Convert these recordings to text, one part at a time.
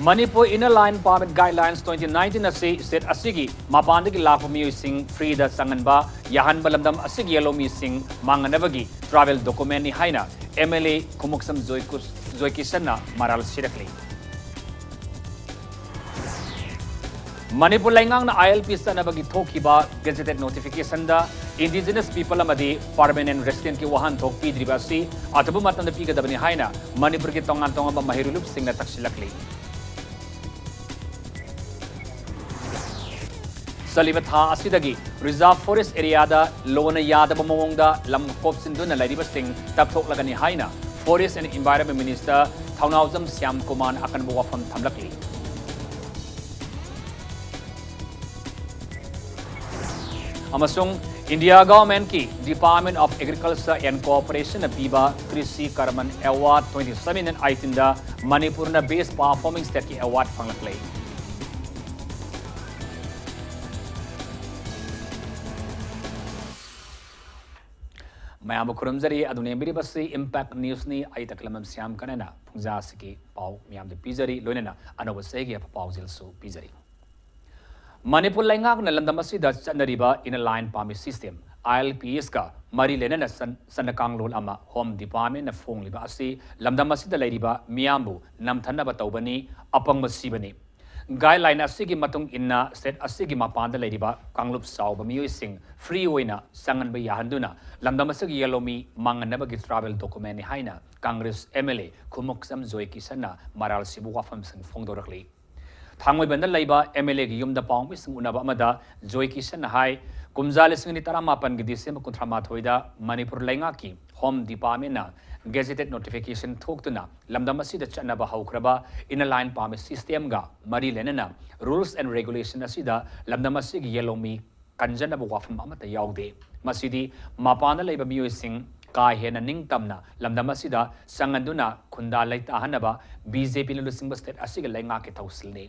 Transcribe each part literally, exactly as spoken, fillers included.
Manipur Inner Line Permit Guidelines twenty nineteen ꯑꯁꯤ state ꯑꯁꯤꯒꯤ ꯃꯄꯥꯟꯗꯒꯤ ꯂꯥꯛꯄ ꯃꯤꯑꯣꯏꯁꯤꯡ freeꯗ ꯆꯪꯍꯟꯕ ꯌꯥꯍꯟꯕ ꯂꯝꯗꯝ ꯑꯁꯤꯒꯤ ꯌꯦꯜꯍꯧꯃꯤꯁꯤꯡ ꯃꯥꯡꯍꯟꯅꯕꯒꯤ travel documentꯅꯤ ꯍꯥꯏꯅ M L A ꯈꯨꯃꯨꯛꯁꯝ ꯖꯣꯏꯀꯤꯁꯟꯅ ꯃꯔꯥꯜ ꯁꯤꯔꯛꯂꯤ꯫ ꯃꯅꯤꯄꯨꯔ ꯂꯩꯉꯥꯛꯅ I L P ꯆꯠꯅꯕꯒꯤ ꯊꯣꯛꯈꯤꯕ gazetted notificationꯗ indigenous people ꯑꯃꯗꯤ permanent residentꯀꯤ ꯋꯥꯍꯟꯊꯣꯛ ꯄꯤꯗ꯭ꯔꯤꯕ ꯑꯁꯤ ꯑꯊꯨꯕ ꯃꯇꯝꯗ ꯄꯤꯒꯗꯕꯅꯤ ꯍꯥꯏꯅ ꯃꯅꯤꯄꯨꯔꯒꯤ ꯇꯣꯉꯥꯟ ꯇꯣꯉꯥꯟꯕ ꯃꯍꯩꯔꯣꯏ ꯂꯨꯞꯁꯤꯡꯅ ꯇꯛꯁꯤꯜꯂꯛꯂꯤ꯫ ꯆꯠꯂꯤꯕ ꯊꯥ ꯑꯁꯤꯗꯒꯤ reserve forest areaꯗ ꯂꯣꯅ ꯌꯥꯗꯕ ꯃꯑꯣꯡꯗ ꯂꯝ ꯀꯣꯞꯁꯤꯟꯗꯨꯅ ꯂꯩꯔꯤꯕꯁꯤꯡ ꯇꯞꯊꯣꯛꯂꯒꯅꯤ ꯍꯥꯏꯅ Forest and Environment Minister ꯊꯧꯅꯥꯎꯖꯝ ꯁ꯭ꯌꯥꯝ ꯀꯨꯃꯥꯔꯅ ꯑꯀꯟꯕ ꯋꯥꯐꯝ ꯊꯝꯂꯛꯂꯤ꯫ ꯑꯃꯁꯨꯡ India Governmentꯀꯤ Department of Agriculture and Cooperationꯅ ꯄꯤꯕ Krishi Karman Award twenty seventeen eighteenꯗ ꯃꯅꯤꯄꯨꯔꯅ Best Performing Stateꯀꯤ award ꯐꯪꯂꯛꯂꯦ꯫ ꯃꯌꯥꯝꯕꯨ ꯈꯨꯔꯨꯝꯖꯔꯤ꯫ ꯑꯗꯨꯅ ꯌꯦꯡꯕꯤꯔꯤꯕꯁꯤ Impact Newsꯅꯤ꯫ ꯑꯩ ꯇꯈꯦꯂꯝꯕꯝ ꯁ꯭ꯌꯥꯝ ꯀꯅꯦꯅ ꯄꯨꯡꯖꯥꯁꯤꯒꯤ ꯄꯥꯎ ꯃꯌꯥꯝꯗ ꯄꯤꯖꯔꯤ, ꯂꯣꯏꯅꯅ ꯑꯅꯧꯕ ꯆꯍꯤꯒꯤ ꯑꯐꯕ ꯄꯥꯎꯖꯦꯜꯁꯨ ꯄꯤꯖꯔꯤ꯫ ꯃꯅꯤꯄꯨꯔ ꯂꯩꯉꯥꯛꯅ ꯂꯝꯗꯝ ꯑꯁꯤꯗ ꯆꯠꯅꯔꯤꯕ Inner Line Permit System, I L Psꯀ ꯃꯔꯤ ꯂꯩꯅꯅ ꯆꯠ-, ꯆꯠꯅ ꯀꯥꯡꯂꯣꯟ ꯑꯃ Home Departmentꯅ ꯐꯣꯡꯂꯤꯕ ꯑꯁꯤ ꯂꯝꯗꯝ ꯑꯁꯤꯗ ꯂꯩꯔꯤꯕ ꯃꯤꯌꯥꯝꯕꯨ ꯅꯝꯊꯅꯕ ꯇꯧꯕꯅꯤ, ꯑꯄꯪꯕ ꯁꯤꯕꯅꯤ꯫ Guideline ꯑꯁꯤꯒꯤ ꯃꯇꯨꯡ ꯏꯟꯅ state ꯑꯁꯤꯒꯤ ꯃꯄꯥꯟꯗ ꯂꯩꯔꯤꯕ ꯀꯥꯡꯂꯨꯞ ꯆꯥꯎꯕ ꯃꯤꯑꯣꯏꯁꯤꯡ free ꯑꯣꯏꯅ ꯆꯪꯍꯟꯕ ꯌꯥꯍꯟꯗꯨꯅ ꯂꯝꯗꯝ ꯑꯁꯤꯒꯤ ꯌꯦꯜꯍꯧꯃꯤ ꯃꯥꯡꯍꯟꯅꯕꯒꯤ travel documentꯅꯤ ꯍꯥꯏꯅ Congress M L A ꯈꯨꯃꯨꯛꯁꯝ ꯖꯣꯏꯀꯤꯁꯟꯅ ꯃꯔꯥꯜ ꯁꯤꯕ ꯋꯥꯐꯝꯁꯤꯡ ꯐꯣꯡꯗꯣꯔꯛꯂꯤ꯫ ꯊꯥꯡꯃꯩꯕꯟꯗ ꯂꯩꯕ M L Aꯒꯤ ꯌꯨꯝꯗ ꯄꯥꯎꯃꯤꯁꯤꯡ ꯎꯅꯕ ꯑꯃꯗ ꯖꯣꯏꯀꯤꯁꯟꯅ ꯍꯥꯏ, ꯀꯨꯝꯖꯥ ꯂꯤꯁꯤꯡ ꯑꯅꯤ ꯇꯔꯥꯃꯥꯄꯟꯒꯤ December ꯀꯨꯟꯊ꯭ꯔꯥ ꯃꯥꯊꯣꯏꯗ ꯃꯅꯤꯄꯨꯔ ꯂꯩꯉꯥꯛꯀꯤ Home Departmentꯅ gazetted notification ꯊꯣꯛꯇꯨꯅ ꯂꯝꯗꯝ ꯑꯁꯤꯗ ꯆꯠꯅꯕ ꯍꯧꯈ꯭ꯔꯕ Inner Line Permit Systemꯒ ꯃꯔꯤ ꯂꯩꯅꯅ rules and regulation ꯑꯁꯤꯗ ꯂꯝꯗꯝ ꯑꯁꯤꯒꯤ ꯌꯦꯜꯍꯧꯃꯤ ꯀꯟꯖꯅꯕ ꯋꯥꯐꯝ ꯑꯃꯠꯇ ꯌꯥꯎꯗꯦ꯫ ꯃꯁꯤꯗꯤ ꯃꯄꯥꯟꯗ ꯂꯩꯕ ꯃꯤꯑꯣꯏꯁꯤꯡ ꯀꯥ ꯍꯦꯟꯅ ꯅꯤꯡꯇꯝꯅ ꯂꯝꯗꯝ ꯑꯁꯤꯗ ꯆꯪꯍꯟꯗꯨꯅ ꯈꯨꯟꯗꯥ ꯂꯩꯇꯥꯍꯟꯅꯕ BJPꯅ ꯂꯨꯆꯤꯡꯕ state ꯑꯁꯤꯒꯤ ꯂꯩꯉꯥꯛꯀꯤ ꯊꯧꯁꯤꯜꯅꯤ꯫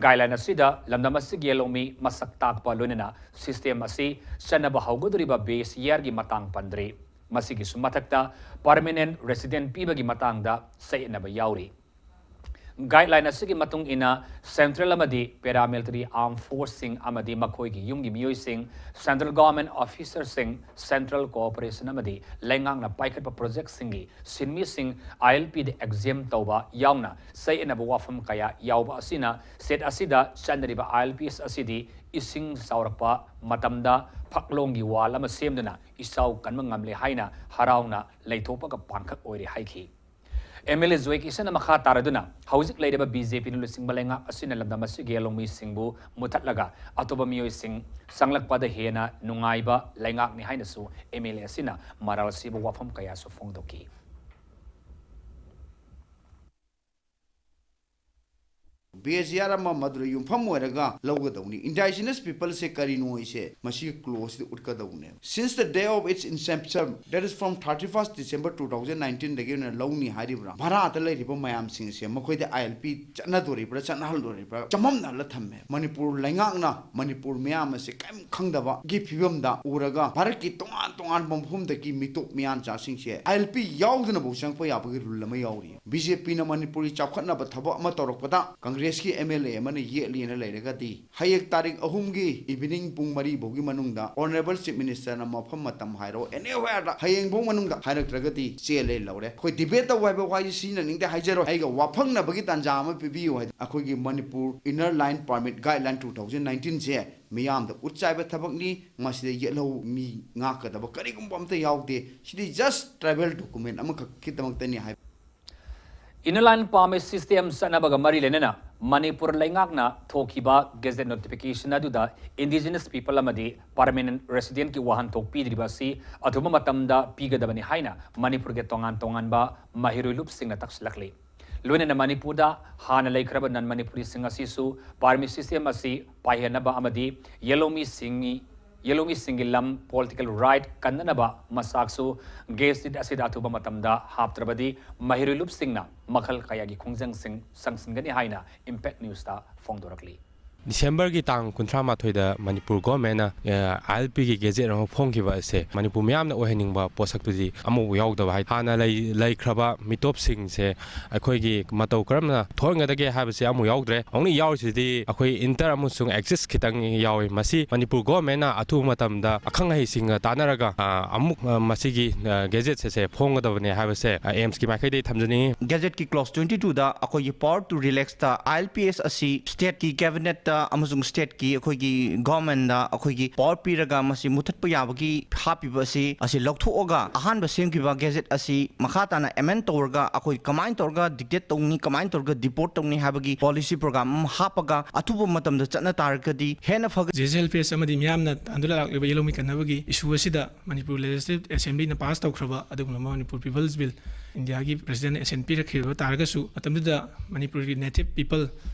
Guideline ꯑꯁꯤꯗ ꯂꯝꯗꯝ ꯑꯁꯤꯒꯤ ꯌꯦꯜꯍꯧꯃꯤ ꯃꯁꯛ ꯇꯥꯛꯄ ꯂꯣꯏꯅꯅ system ꯑꯁꯤ ꯆꯠꯅꯕ ꯍꯧꯒꯗꯧꯔꯤꯕ base yearꯒꯤ ꯃꯇꯥꯡ ꯄꯟꯗ꯭ꯔꯤ꯫ ꯃꯁꯤꯒꯤꯁꯨ ꯃꯊꯛꯇ permanent resident ꯄꯤꯕꯒꯤ ꯃꯇꯥꯡꯗ ꯆꯌꯦꯠꯅꯕ ꯌꯥꯎꯔꯤ꯫ Guideline ꯑꯁꯤꯒꯤ ꯃꯇꯨꯡ ꯏꯟꯅ central ꯑꯃꯗꯤ paramilitary armed forceꯁꯤꯡ ꯑꯃꯗꯤ ꯃꯈꯣꯏꯒꯤ ꯌꯨꯝꯒꯤ ꯃꯤꯑꯣꯏꯁꯤꯡ, central government officerꯁꯤꯡ, central cooperation ꯑꯃꯗꯤ ꯂꯩꯉꯥꯛꯅ ꯄꯥꯏꯈꯠꯄ projectꯁꯤꯡꯒꯤ ꯁꯤꯟꯃꯤꯁꯤꯡ ILPꯗ exempt ꯇꯧꯕ ꯌꯥꯎꯅ ꯆꯌꯦꯠꯅꯕ ꯋꯥꯐꯝ ꯀꯌꯥ ꯌꯥꯎꯕ ꯑꯁꯤꯅ state ꯑꯁꯤꯗ ꯆꯠꯅꯔꯤꯕ ILPs ꯑꯁꯤꯗꯤ ꯏꯁꯤꯡ ꯆꯥꯎꯔꯛꯄ ꯃꯇꯝꯗ ꯐꯛꯂꯣꯡꯒꯤ wall ꯑꯃ ꯁꯦꯝꯗꯨꯅ ꯏꯆꯥꯎ ꯀꯟꯕ ꯉꯝꯂꯦ ꯍꯥꯏꯅ ꯍꯔꯥꯎꯅ ꯂꯩꯊꯣꯛꯄꯒ ꯄꯥꯡꯈꯛ ꯑꯣꯏꯔꯦ ꯍꯥꯏꯈꯤ꯫ MLA ꯖꯣꯏ ꯀꯤꯁꯟꯅ ꯃꯈꯥ ꯇꯥꯔꯗꯨꯅ ꯍꯧꯖꯤꯛ ꯂꯩꯔꯤꯕ BJPꯅ ꯂꯨꯆꯤꯡꯕ ꯂꯩꯉꯥꯛ ꯑꯁꯤꯅ ꯂꯝꯗꯝ ꯑꯁꯤꯒꯤ ꯌꯦꯜꯍꯧꯃꯤꯁꯤꯡꯕꯨ ꯃꯨꯊꯠꯂꯒ ꯑꯇꯣꯞꯄ ꯃꯤꯑꯣꯏꯁꯤꯡ ꯆꯪꯂꯛꯄꯗ ꯍꯦꯟꯅ ꯅꯨꯡꯉꯥꯏꯕ ꯂꯩꯉꯥꯛꯅꯤ ꯍꯥꯏꯅꯁꯨ MLA ꯑꯁꯤꯅ ꯃꯔꯥꯜ ꯁꯤꯕ ꯋꯥꯐꯝ ꯀꯌꯥꯁꯨ ꯐꯣꯡꯗꯣꯛꯈꯤ꯫ BSR ꯑꯃ ꯃꯗꯨꯗ ꯌꯨꯝꯐꯝ ꯑꯣꯏꯔꯒ ꯂꯧꯒꯗꯧꯅꯤ꯫ Indigenous peopleꯁꯦ ꯀꯔꯤꯅꯣ ꯍꯥꯏꯁꯦ ꯃꯁꯤꯒꯤ clauseꯁꯤꯗ ꯎꯠꯀꯗꯧꯕꯅꯦ꯫ Since the day of its inception, that is from thirty first December two thousand nineteenꯗꯒꯤ ꯑꯣꯏꯅ ꯂꯧꯅꯤ ꯍꯥꯏꯔꯤꯕ꯭ꯔꯥ? ꯚꯥꯔꯥꯗ ꯂꯩꯔꯤꯕ ꯃꯌꯥꯝꯁꯤꯡꯁꯦ ꯃꯈꯣꯏꯗ ILP ꯆꯠꯅꯗꯣꯔꯤꯕ꯭ꯔꯥ, ꯆꯠꯅꯍꯜꯗꯣꯔꯤꯕ꯭ꯔꯥ ꯆꯃꯝꯅꯍꯜꯂ ꯊꯝꯃꯦ꯫ ꯃꯅꯤꯄꯨꯔ ꯂꯩꯉꯥꯛꯅ ꯃꯅꯤꯄꯨꯔ ꯃꯤꯌꯥꯝ ꯑꯁꯦ ꯀꯔꯤꯝ ꯈꯪꯗꯕꯒꯤ ꯐꯤꯕꯝꯗ ꯎꯔꯒ ꯚꯥꯔꯠꯀꯤ ꯇꯣꯉꯥꯟ ꯇꯣꯉꯥꯟꯕ ꯃꯐꯝꯗꯒꯤ ꯃꯤꯇꯣꯞ ꯃꯤꯌꯥꯟꯆꯥꯁꯤꯡꯁꯦ ILP ꯌꯥꯎꯗꯅꯐꯥꯎ ꯆꯪꯉꯛꯄ ꯌꯥꯕꯒꯤ rule ꯑꯃ ꯌꯥꯎꯔꯤ꯫ BJPꯅ ꯃꯅꯤꯄꯨꯔꯒꯤ ꯆꯥꯎꯈꯠꯅꯕ ꯊꯕꯛ ꯑꯃ ꯇꯧꯔꯛꯄꯗ Congressꯀꯤ MLA ꯑꯃꯅ ꯌꯦꯠꯂꯤꯅ ꯂꯩꯔꯒꯗꯤ ꯍꯌꯦꯡ ꯇꯥꯔꯤꯛ ꯑꯍꯨꯝꯒꯤ evening ꯄꯨꯡ ꯃꯔꯤ ꯐꯥꯎꯒꯤ ꯃꯅꯨꯡꯗ Honourable Chief Ministerꯅ ꯃꯐꯝ ꯃꯇꯝ ꯍꯥꯏꯔꯣ, anywhereꯗ ꯍꯌꯦꯡꯐꯥꯎ ꯃꯅꯨꯡꯗ ꯍꯥꯏꯔꯛꯇ꯭ꯔꯒꯗꯤ ꯆꯦꯜꯂꯦ ꯂꯧꯔꯦ꯫ ꯑꯩꯈꯣꯏ debate ꯇꯧꯕ ꯍꯥꯏꯕ ꯋꯥꯍꯩꯁꯤ ꯁꯤꯖꯤꯟꯅꯅꯤꯡꯗꯦ ꯍꯥꯏꯖꯔꯣꯏ꯫ ꯑꯩꯒ ꯋꯥꯐꯪꯅꯕꯒꯤ ꯇꯥꯟꯖꯥ ꯑꯃ ꯄꯤꯕꯤꯌꯨ ꯍꯥꯏꯗꯅ ꯑꯩꯈꯣꯏꯒꯤ Manipur Inner Line Permit Guideline two thousand nineteenꯁꯦ ꯃꯤꯌꯥꯝꯗ ꯎꯠ ꯆꯥꯏꯕ ꯊꯕꯛꯅꯤ꯫ ꯃꯁꯤꯗ ꯌꯦꯠꯍꯧ ꯃꯤ ꯉꯥꯛꯀꯗꯕ ꯀꯔꯤꯒꯨꯝꯕ ꯑꯝꯇ ꯌꯥꯎꯗꯦ꯫ ꯁꯤꯗꯤ just tribal document ꯑꯃꯈꯛꯀꯤꯗꯃꯛꯇꯅꯤ ꯍꯥꯏꯕ꯫ Inner Line Permit System ꯆꯠꯅꯕꯒ ꯃꯔꯤ ꯂꯩꯅꯅ ꯃꯅꯤꯄꯨꯔ ꯂꯩꯉꯥꯛꯅ ꯊꯣꯛꯈꯤꯕ gazette notification ꯑꯗꯨꯗ indigenous people ꯑꯃꯗꯤ permanent residentꯀꯤ ꯋꯥꯍꯟꯊꯣꯛ ꯄꯤꯗ꯭ꯔꯤꯕ ꯑꯁꯤ ꯑꯊꯨꯕ ꯃꯇꯝꯗ ꯄꯤꯒꯗꯕꯅꯤ ꯍꯥꯏꯅ ꯃꯅꯤꯄꯨꯔꯒꯤ ꯇꯣꯉꯥꯟ ꯇꯣꯉꯥꯟꯕ ꯃꯍꯩꯔꯣꯏ ꯂꯨꯞꯁꯤꯡꯅ ꯇꯛꯁꯤꯜꯂꯛꯂꯤ꯫ ꯂꯣꯏꯅꯅ ꯃꯅꯤꯄꯨꯔꯗ ꯍꯥꯟꯅ ꯂꯩꯈ꯭ꯔꯕ non Manipuriꯁꯤꯡ ꯑꯁꯤꯁꯨ permit system ꯑꯁꯤ ꯄꯥꯏꯍꯟꯅꯕ ꯑꯃꯗꯤ ꯌꯦꯜꯍꯧꯃꯤꯁꯤꯡꯒꯤ ꯌꯦꯜꯍꯧꯃꯤꯁꯤꯡꯒꯤ ꯂꯝ political right ꯀꯟꯅꯅꯕ ꯃꯆꯥꯛꯁꯨ gazette ꯑꯁꯤꯗ ꯑꯊꯨꯕ ꯃꯇꯝꯗ ꯍꯥꯞꯇ꯭ꯔꯕꯗꯤ ꯃꯍꯩꯔꯣꯏ ꯂꯨꯞꯁꯤꯡꯅ ꯃꯈꯜ ꯀꯌꯥꯒꯤ ꯈꯣꯡꯖꯪꯁꯤꯡ ꯆꯪꯁꯤꯟꯒꯅꯤ ꯍꯥꯏꯅ Impact Newsꯇ ꯐꯣꯡꯗꯣꯔꯛꯂꯤ꯫ ꯗꯤꯁꯦꯝꯕꯔꯒꯤ ꯇꯥꯡ ꯀꯨꯟꯊ꯭ꯔꯥ ꯃꯥꯊꯣꯏꯗ ꯃꯅꯤꯄꯨꯔ ꯒꯣꯔꯃꯦꯟꯅ ꯑꯥꯏ ꯑꯦꯜ ꯄꯤꯒꯤ ꯒꯦꯖꯦꯠ ꯑꯃ ꯐꯣꯡꯈꯤꯕ ꯑꯁꯦ ꯃꯅꯤꯄꯨꯔ ꯃꯤꯌꯥꯝꯅ ꯑꯣꯏꯍꯟꯅꯤꯡꯕ ꯄꯣꯠꯁꯛꯇꯨꯗꯤ ꯑꯃꯐꯥꯎ ꯌꯥꯎꯗꯕ ꯍꯥꯏ꯫ ꯍꯥꯟꯅ ꯂꯩ-, ꯂꯩꯈ꯭ꯔꯕ ꯃꯤꯇꯣꯞꯁꯤꯡꯁꯦ ꯑꯩꯈꯣꯏꯒꯤ ꯃꯇꯧ ꯀꯔꯝꯅ ꯊꯣꯛꯍꯟꯒꯗꯒꯦ ꯍꯥꯏꯕꯁꯦ ꯑꯃꯐꯥꯎ ꯌꯥꯎꯗ꯭ꯔꯦ꯫ ꯑꯣꯡꯂꯤ ꯌꯥꯎꯔꯤꯁꯤꯗꯤ ꯑꯩꯈꯣꯏ ꯏꯟꯇꯔ ꯑꯃꯁꯨꯡ ꯑꯦꯛꯁꯤꯁ ꯈꯤꯇꯪ ꯌꯥꯎꯏ꯫ ꯃꯁꯤ ꯃꯅꯤꯄꯨꯔ ꯒꯣꯔꯃꯦꯟꯅ ꯑꯊꯨꯕ ꯃꯇꯝꯗ ꯑꯈꯪ ꯑꯍꯩꯁꯤꯡꯒ ꯇꯥꯟꯅꯔꯒ, ꯑ, ꯑꯃꯨꯛ, ꯑ, ꯃꯁꯤꯒꯤ, ꯑ, ꯒꯦꯖꯦꯠ ꯑꯁꯦ ꯐꯣꯡꯒꯗꯕꯅꯤ ꯍꯥꯏꯕꯁꯦ, ꯑ, ꯑꯦꯝꯁꯀꯤ ꯃꯥꯏꯀꯩꯗꯒꯤ ꯊꯝꯖꯅꯤꯡꯉꯤ꯫ ꯒꯦꯖꯦꯠꯀꯤ ꯀ꯭ꯂꯣꯁ ꯇ꯭ꯋꯦꯟꯇꯤ ꯇꯨꯗ ꯑꯩꯈꯣꯏꯒꯤ power to relax ꯇ ꯑꯥꯏ ꯑꯦꯜ ꯄꯤ ꯑꯦꯁ ꯑꯁꯤ ꯁ꯭ꯇꯦꯠꯀꯤ ꯀꯦꯕꯤꯅꯦꯠꯇ ꯑꯃꯁꯨꯡ ꯁ꯭ꯇꯦꯠꯀꯤ ꯑꯩꯈꯣꯏꯒꯤ ꯒꯣꯔꯃꯦꯟꯗ ꯑꯩꯈꯣꯏꯒꯤ ꯄꯥꯋꯔ ꯄꯤꯔꯒ ꯃꯁꯤ ꯃꯨꯊꯠꯄ ꯌꯥꯕꯒꯤ ꯍꯥꯞꯄꯤꯕ ꯑꯁꯤ, ꯑꯁꯤ ꯂꯧꯊꯣꯛꯑꯒ ꯑꯍꯥꯟꯕ ꯁꯦꯝꯈꯤꯕ ꯒꯦꯖꯦꯠ ꯑꯁꯤ ꯃꯈꯥ ꯇꯥꯅ ꯑꯦꯃꯦꯟ ꯇꯧꯔꯒ ꯑꯩꯈꯣꯏ ꯀꯃꯥꯏꯅ ꯇꯧꯔꯒ ꯗꯤꯛꯇꯦꯠ ꯇꯧꯅꯤ, ꯀꯃꯥꯏꯅ ꯇꯧꯔꯒ ꯗꯤꯄꯣꯔꯠ ꯇꯧꯅꯤ ꯍꯥꯏꯕꯒꯤ ꯄꯣꯂꯤꯁꯤ ꯄ꯭ꯔꯣꯒ꯭ꯔꯥꯝ ꯑꯃ ꯍꯥꯞꯄꯒ ꯑꯊꯨꯕ ꯃꯇꯝꯗ ꯆꯠꯅ ꯇꯥꯔꯒꯗꯤ ꯍꯦꯟꯅ ꯐꯒ- ꯖꯦ ꯑꯦꯁ ꯑꯦꯜ ꯄꯤ ꯑꯦꯁ ꯑꯃꯗꯤ ꯃꯤꯌꯥꯝꯅ ꯇꯥꯟꯗꯨꯅ ꯂꯥꯛꯂꯤꯕ ꯌꯦꯜꯍꯧꯃꯤ ꯀꯟꯅꯕꯒꯤ ꯏꯁꯨ ꯑꯁꯤꯗ ꯃꯅꯤꯄꯨꯔ ꯂꯦꯖꯤꯁꯂꯦꯇꯤꯚ ꯑꯦꯁꯦꯝꯕ꯭ꯂꯤꯅ ꯄꯥꯁ ꯇꯧꯈ꯭ꯔꯕ ꯑꯗꯨꯒꯨꯝꯂꯕ ꯃꯅꯤꯄꯨꯔ ꯄꯤꯄꯜꯁ ꯕꯤꯜ, ꯏꯟꯗꯤꯌꯥꯒꯤ ꯄ꯭ꯔꯦꯁꯤꯗꯦꯟꯠꯅ ꯑꯦꯁꯦꯟ ꯄꯤꯔꯛꯈꯤꯕ ꯇꯥꯔꯒꯁꯨ, ꯃꯇꯝꯗꯨꯗ ꯃꯅꯤꯄꯨꯔꯒꯤ ꯅꯦꯇꯤꯚ ꯄꯤꯄꯜ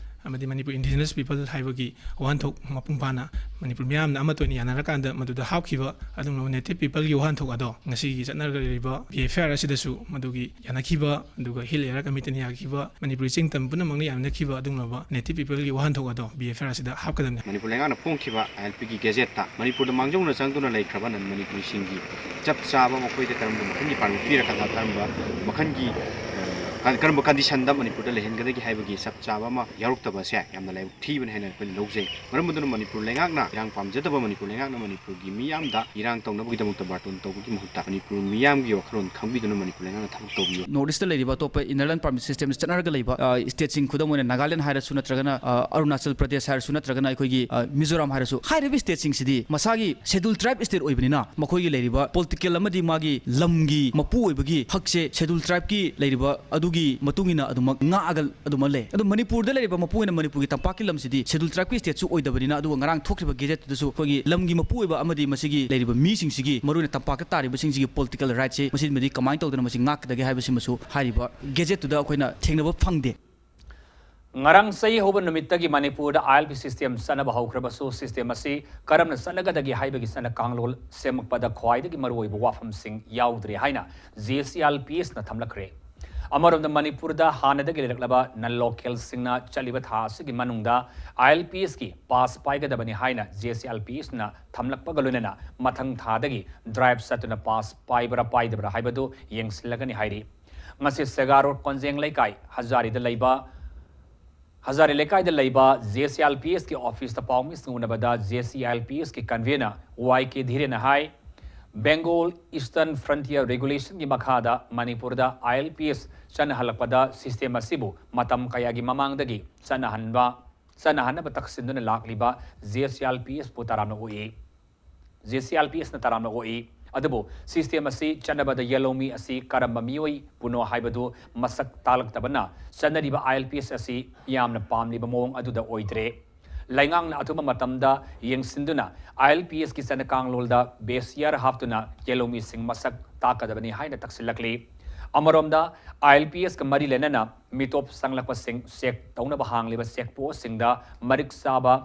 ꯑꯃꯗꯤ ꯃꯅꯤꯄꯨꯔ ꯏꯟꯗꯤꯖꯤꯅꯁ ꯄꯤꯄꯜ ꯍꯥꯏꯕꯒꯤ ꯋꯥꯍꯟꯊꯣꯛ ꯃꯄꯨꯡ ꯐꯥꯅ ꯃꯅꯤꯄꯨꯔ ꯃꯤꯌꯥꯝꯅ ꯑꯃꯠꯇ ꯑꯣꯏꯅ ꯌꯥꯅꯔꯀꯥꯟꯗ ꯃꯗꯨꯗ ꯍꯥꯞꯈꯤꯕ ꯑꯗꯨꯒꯨꯝꯂꯕ ꯅꯦꯇꯤꯚ ꯄꯤꯄꯜꯒꯤ ꯋꯥꯍꯟꯊꯣꯛ ꯑꯗꯣ ꯉꯁꯤꯒꯤ ꯆꯠꯅꯔꯒ ꯂꯩꯔꯤꯕ ꯕꯤ ꯑꯦꯐ ꯑꯥꯏ ꯑꯥꯔ ꯑꯁꯤꯗꯁꯨ ꯃꯗꯨꯒꯤ ꯌꯥꯅꯈꯤꯕ, ꯑꯗꯨꯒ ꯍꯤꯜ ꯑꯦꯔꯤꯌꯥ ꯀꯃꯤꯇꯤꯅ ꯌꯥꯈꯤꯕ, ꯃꯅꯤꯄꯨꯔꯤ ꯆꯤꯡ ꯇꯝ ꯄꯨꯝꯅꯃꯛꯅ ꯌꯥꯅꯈꯤꯕ ꯑꯗꯨꯒꯨꯝꯂꯕ ꯅꯦꯇꯤꯚ ꯄꯤꯄꯜꯒꯤ ꯋꯥꯍꯟꯊꯣꯛ ꯑꯗꯣ ꯕꯤ ꯑꯦꯐ ꯑꯥꯏ ꯑꯥꯔ ꯑꯁꯤꯗ ꯍꯥꯞꯀꯗꯕꯅꯤ꯫ ꯃꯅꯤꯄꯨꯔ ꯂꯩꯉꯥꯛꯅ ꯐꯣꯡꯈꯤꯕ ꯑꯥꯏ ꯑꯦꯜ ꯄꯤꯒꯤ ꯒꯦꯖꯦꯠꯇ ꯃꯅꯤꯄꯨꯔꯗ ꯃꯥꯡꯖꯧꯅ ꯆꯪꯗꯨꯅ ꯂꯩꯈ꯭ꯔꯕ ꯅꯟ ꯃꯅꯤꯄꯨꯔꯤꯁꯤꯡꯒꯤ ꯆꯞ ꯆꯥꯕ ꯃꯈꯣꯏꯗ ꯀꯔꯝꯕ ꯃꯈꯜꯒꯤ ꯄꯥꯔꯃꯤꯠ ꯄꯤꯔꯀꯥꯟꯗ ꯀꯔꯝꯕ ꯃꯈꯜꯒꯤ, ꯑ, ꯀꯔꯝꯕ ꯀꯟꯗꯤꯁꯟꯗ ꯃꯅꯤꯄꯨꯔꯗ ꯂꯩꯍꯟꯒꯗꯒꯦ ꯍꯥꯏꯕꯒꯤ ꯆꯞ ꯆꯥꯕ ꯑꯃ ꯌꯥꯎꯔꯛꯇꯕ ꯑꯁꯦ ꯌꯥꯝꯅ ꯂꯥꯏꯕꯛ ꯊꯤꯕꯅꯤ ꯍꯥꯏꯅ ꯑꯩꯈꯣꯏꯅ ꯂꯧꯖꯩ꯫ ꯃꯔꯝ ꯑꯗꯨꯅ ꯃꯅꯤꯄꯨꯔ ꯂꯩꯉꯥꯛꯅ ꯏꯔꯥꯡ ꯄꯥꯝꯖꯗꯕ ꯃꯅꯤꯄꯨꯔ ꯂꯩꯉꯥꯛꯅ ꯃꯅꯤꯄꯨꯔꯒꯤ ꯃꯤꯌꯥꯝꯗ ꯏꯔꯥꯡ ꯇꯧꯅꯕꯒꯤꯗꯃꯛꯇ ꯕꯥꯔꯇꯣꯟ ꯇꯧꯕꯒꯤ ꯃꯍꯨꯠꯇ ꯃꯅꯤꯄꯨꯔ ꯃꯤꯌꯥꯝꯒꯤ ꯋꯥꯈꯜꯂꯣꯟ ꯈꯪꯕꯤꯗꯨꯅ ꯃꯅꯤꯄꯨꯔ ꯂꯩꯉꯥꯛꯅ ꯊꯕꯛ ꯇꯧꯕꯤꯌꯨ꯫ ꯅꯣꯔꯠ ꯏꯁꯇ ꯂꯩꯔꯤꯕ ꯑꯇꯣꯞꯄ ꯏꯟꯅꯔ ꯂꯥꯏꯟ ꯄꯥꯔꯃꯤꯠ ꯁꯤꯁꯇꯦꯝ ꯆꯠꯅꯔꯒ ꯂꯩꯕ, ꯑ, ꯁ꯭ꯇꯦꯠꯁꯤꯡ, ꯈꯨꯗꯝ ꯑꯣꯏꯅ ꯅꯥꯒꯥꯂꯦꯟ ꯍꯥꯏꯔꯁꯨ, ꯅꯠꯇ꯭ꯔꯒꯅ, ꯑ, ꯑꯔꯨꯅꯥꯆꯜ ꯄ꯭ꯔꯗꯦꯁ ꯍꯥꯏꯔꯁꯨ, ꯅꯠꯇ꯭ꯔꯒꯅ ꯑꯩꯈꯣꯏꯒꯤ, ꯑ, ꯃꯤꯖꯣꯔꯥꯝ ꯍꯥꯏꯔꯁꯨ, ꯍꯥꯏꯔꯤꯕ ꯁ꯭ꯇꯦꯠꯁꯤꯡꯁꯤꯗꯤ ꯃꯁꯥꯒꯤ ꯁꯦꯗꯨꯜ ꯇ꯭ꯔꯥꯏꯕ ꯁ꯭ꯇꯦꯠ ꯑꯣꯏꯕꯅꯤꯅ ꯃꯈꯣꯏꯒꯤ ꯂꯩꯔꯤꯕ ꯄꯣꯂꯤꯇꯤꯀꯦꯜ ꯑꯃꯗꯤ ꯃꯥꯒꯤ ꯂꯝꯒꯤ ꯃꯄꯨ ꯑꯣꯏꯕꯒꯤ ꯍꯛꯁꯦ ꯁꯦꯗꯨꯜ ꯇ꯭ꯔꯥꯏꯕꯀꯤ ꯂꯩꯔꯤꯕ ꯑꯗꯨꯒꯤ ꯃꯇꯨꯡ ꯏꯟꯅ ꯑꯗꯨꯃꯛ ꯉꯥꯛꯑꯒ ꯑꯗꯨꯃꯛ ꯂꯩ꯫ ꯑꯗꯣ ꯃꯅꯤꯄꯨꯔꯗ ꯂꯩꯔꯤꯕ ꯃꯄꯨ ꯑꯣꯏꯅ ꯃꯅꯤꯄꯨꯔꯒꯤ ꯇꯝꯄꯥꯛꯀꯤ ꯂꯝꯁꯤꯗꯤ ꯁꯦꯗꯨꯜ ꯇ꯭ꯔꯥꯏꯕꯀꯤ ꯁ꯭ꯇꯦꯠꯁꯨ ꯑꯣꯏꯗꯕꯅꯤꯅ, ꯑꯗꯨꯒ ꯉꯔꯥꯡ ꯊꯣꯛꯈꯤꯕ ꯒꯦꯖꯦꯠꯇꯨꯗꯁꯨ ꯑꯩꯈꯣꯏꯒꯤ ꯂꯝꯒꯤ ꯃꯄꯨ ꯑꯣꯏꯕ ꯑꯃꯗꯤ ꯃꯁꯤꯒꯤ ꯂꯩꯔꯤꯕ ꯃꯤꯁꯤꯡꯁꯤꯒꯤ, ꯃꯔꯨꯑꯣꯏꯅ ꯇꯝꯄꯥꯛꯇ ꯇꯥꯔꯤꯕꯁꯤꯡꯁꯤꯒꯤ ꯄꯣꯂꯤꯇꯤꯀꯦꯜ ꯔꯥꯏꯠꯁꯦ ꯃꯁꯤꯃꯗꯤ ꯀꯃꯥꯏꯅ ꯇꯧꯗꯅ ꯃꯁꯤ ꯉꯥꯛꯀꯗꯒꯦ ꯍꯥꯏꯕꯁꯤꯃꯁꯨ ꯍꯥꯏꯔꯤꯕ ꯒꯦꯖꯦꯠꯇꯨꯗ ꯑꯩꯈꯣꯏꯅ ꯊꯦꯡꯅꯕ ꯐꯪꯗꯦ꯫ ꯉꯔꯥꯡ ꯆꯍꯤ ꯍꯧꯕ ꯅꯨꯃꯤꯠꯇꯒꯤ ꯃꯅꯤꯄꯨꯔꯗ ꯑꯥꯏ ꯑꯦꯜ ꯄꯤ ꯁꯤꯁꯇꯦꯝ ꯆꯠꯅꯕ ꯍꯧꯈ꯭ꯔꯕꯁꯨ, ꯁꯤꯁꯇꯦꯝ ꯑꯁꯤ ꯀꯔꯝꯅ ꯆꯠꯅꯒꯗꯒꯦ ꯍꯥꯏꯕꯒꯤ ꯆꯠꯅ ꯀꯥꯡꯂꯣꯟ ꯁꯦꯝꯃꯛꯄꯗ ꯈ꯭ꯋꯥꯏꯗꯒꯤ ꯃꯔꯨꯑꯣꯏꯕ ꯋꯥꯐꯝꯁꯤꯡ ꯌꯥꯎꯗ꯭ꯔꯦ ꯍꯥꯏꯅ ꯖꯦ ꯑꯦꯁ ꯑꯦꯜ ꯄꯤ ꯑꯦꯁꯅ ꯊꯝꯂꯛꯈ꯭ꯔꯦ꯫ ꯑꯃꯔꯣꯝꯗ, ꯃꯅꯤꯄꯨꯔꯗ ꯍꯥꯟꯅꯗꯒꯤ ꯂꯩꯔꯛꯂꯕ ꯅꯟ ꯂꯣꯀꯦꯜꯁꯤꯡꯅ ꯆꯠꯂꯤꯕ ꯊꯥ ꯑꯁꯤꯒꯤ ꯃꯅꯨꯡꯗ ꯑꯥꯏ ꯑꯦꯜ ꯄꯤ ꯑꯦꯁꯀꯤ ꯄꯥꯁ ꯄꯥꯏꯒꯗꯕꯅꯤ ꯍꯥꯏꯅ J S C I L ꯄꯤ ꯑꯦꯁꯅ ꯊꯝꯂꯛꯄꯒ ꯂꯣꯏꯅꯅ ꯃꯊꯪ ꯊꯥꯗꯒꯤ ꯗ꯭ꯔꯥꯏꯚ ꯆꯠꯇꯨꯅ ꯄꯥꯁ ꯄꯥꯏꯕ꯭ꯔꯥ ꯄꯥꯏꯗꯕ꯭ꯔꯥ ꯍꯥꯏꯕꯗꯨ ꯌꯦꯡꯁꯤꯜꯂꯒꯅꯤ ꯍꯥꯏꯔꯤ꯫ ꯉꯁꯤ ꯁꯦꯒꯥ ꯔꯣꯗ ꯀꯣꯟꯖꯦꯡ ꯂꯩꯀꯥꯏ ꯍꯖꯥꯔꯤꯗ ꯂꯩꯕ ꯍꯖꯥꯔꯤ ꯂꯩꯀꯥꯏꯗ ꯂꯩꯕ J S C I L P ꯑꯦꯁꯀꯤ ꯑꯣꯐꯤꯁꯇ ꯄꯥꯎꯃꯤꯁꯤꯡ ꯎꯅꯕꯗ J S C I L P ꯑꯦꯁꯀꯤ ꯀꯟꯚꯦꯅꯔ ꯋꯥꯏ ꯀꯦ ꯙꯤꯔꯦꯟꯅ ꯍꯥꯏ, ꯕꯦꯡꯒꯣꯜ ꯏꯁꯇꯔꯟ ꯐ꯭ꯔꯟꯇꯤꯌꯔ ꯔꯦꯒꯨꯂꯦꯁꯟꯒꯤ ꯃꯈꯥꯗ ꯃꯅꯤꯄꯨꯔꯗ ꯑꯥꯏ ꯑꯦꯜ ꯄꯤ ꯑꯦꯁ ꯆꯠꯅꯍꯜꯂꯛꯄꯗ ꯁꯤꯁꯇꯦꯝ ꯑꯁꯤꯕꯨ ꯃꯇꯝ ꯀꯌꯥꯒꯤ ꯃꯃꯥꯡꯗꯒꯤ ꯆꯠꯅꯍꯟꯕ, ꯆꯠꯅꯍꯟꯅꯕ ꯇꯛꯁꯤꯟꯗꯨꯅ ꯂꯥꯛꯂꯤꯕ J S C I L ꯄꯤ ꯑꯦꯁꯄꯨ ꯇꯔꯥꯝꯅ ꯑꯣꯛꯏ꯫ J S C I L ꯄꯤ ꯑꯦꯁꯅ ꯇꯔꯥꯝꯅ ꯑꯣꯛꯏ꯫ ꯑꯗꯨꯕꯨ ꯁꯤꯁꯇꯦꯝ ꯑꯁꯤ ꯆꯠꯅꯕꯗ ꯌꯦꯜꯍꯧꯃꯤ ꯑꯁꯤ ꯀꯔꯝꯕ ꯃꯤꯑꯣꯏꯕꯨꯅꯣ ꯍꯥꯏꯕꯗꯨ ꯃꯁꯛ ꯇꯥꯛꯂꯛꯇꯕꯅ ꯆꯠꯅꯔꯤꯕ ꯑꯥꯏ ꯑꯦꯜ ꯄꯤ ꯑꯦꯁ ꯑꯁꯤ ꯃꯤꯌꯥꯝꯅ ꯄꯥꯝꯂꯤꯕ ꯃꯑꯣꯡ ꯑꯗꯨꯗ ꯑꯣꯏꯗ꯭ꯔꯦ꯫ ꯂꯩꯉꯥꯛꯅ ꯑꯊꯨꯕ ꯃꯇꯝꯗ ꯌꯦꯡꯁꯤꯟꯗꯨꯅ ꯑꯥꯏ ꯑꯦꯜ ꯄꯤ ꯑꯦꯁꯀꯤ ꯆꯠꯅ ꯀꯥꯡꯂꯣꯟꯗ ꯕꯦꯁꯤꯌꯥꯔ ꯍꯥꯞꯇꯨꯅ ꯌꯦꯜꯍꯧꯃꯤꯁꯤꯡ ꯃꯁꯛ ꯇꯥꯛꯀꯗꯕꯅꯤ ꯍꯥꯏꯅ ꯇꯛꯁꯤꯜꯂꯛꯂꯤ꯫ ꯑꯃꯔꯣꯝꯗ, ꯑꯥꯏ ꯑꯦꯜ ꯄꯤ ꯑꯦꯁꯀ ꯃꯔꯤ ꯂꯩꯅꯅ ꯃꯤꯇꯣꯞ ꯆꯪꯂꯛꯄꯁꯤꯡ ꯆꯦꯛ ꯇꯧꯅꯕ ꯍꯥꯡꯂꯤꯕ ꯆꯦꯛ ꯄꯣꯁꯁꯤꯡꯗ ꯃꯔꯤꯛ ꯆꯥꯕ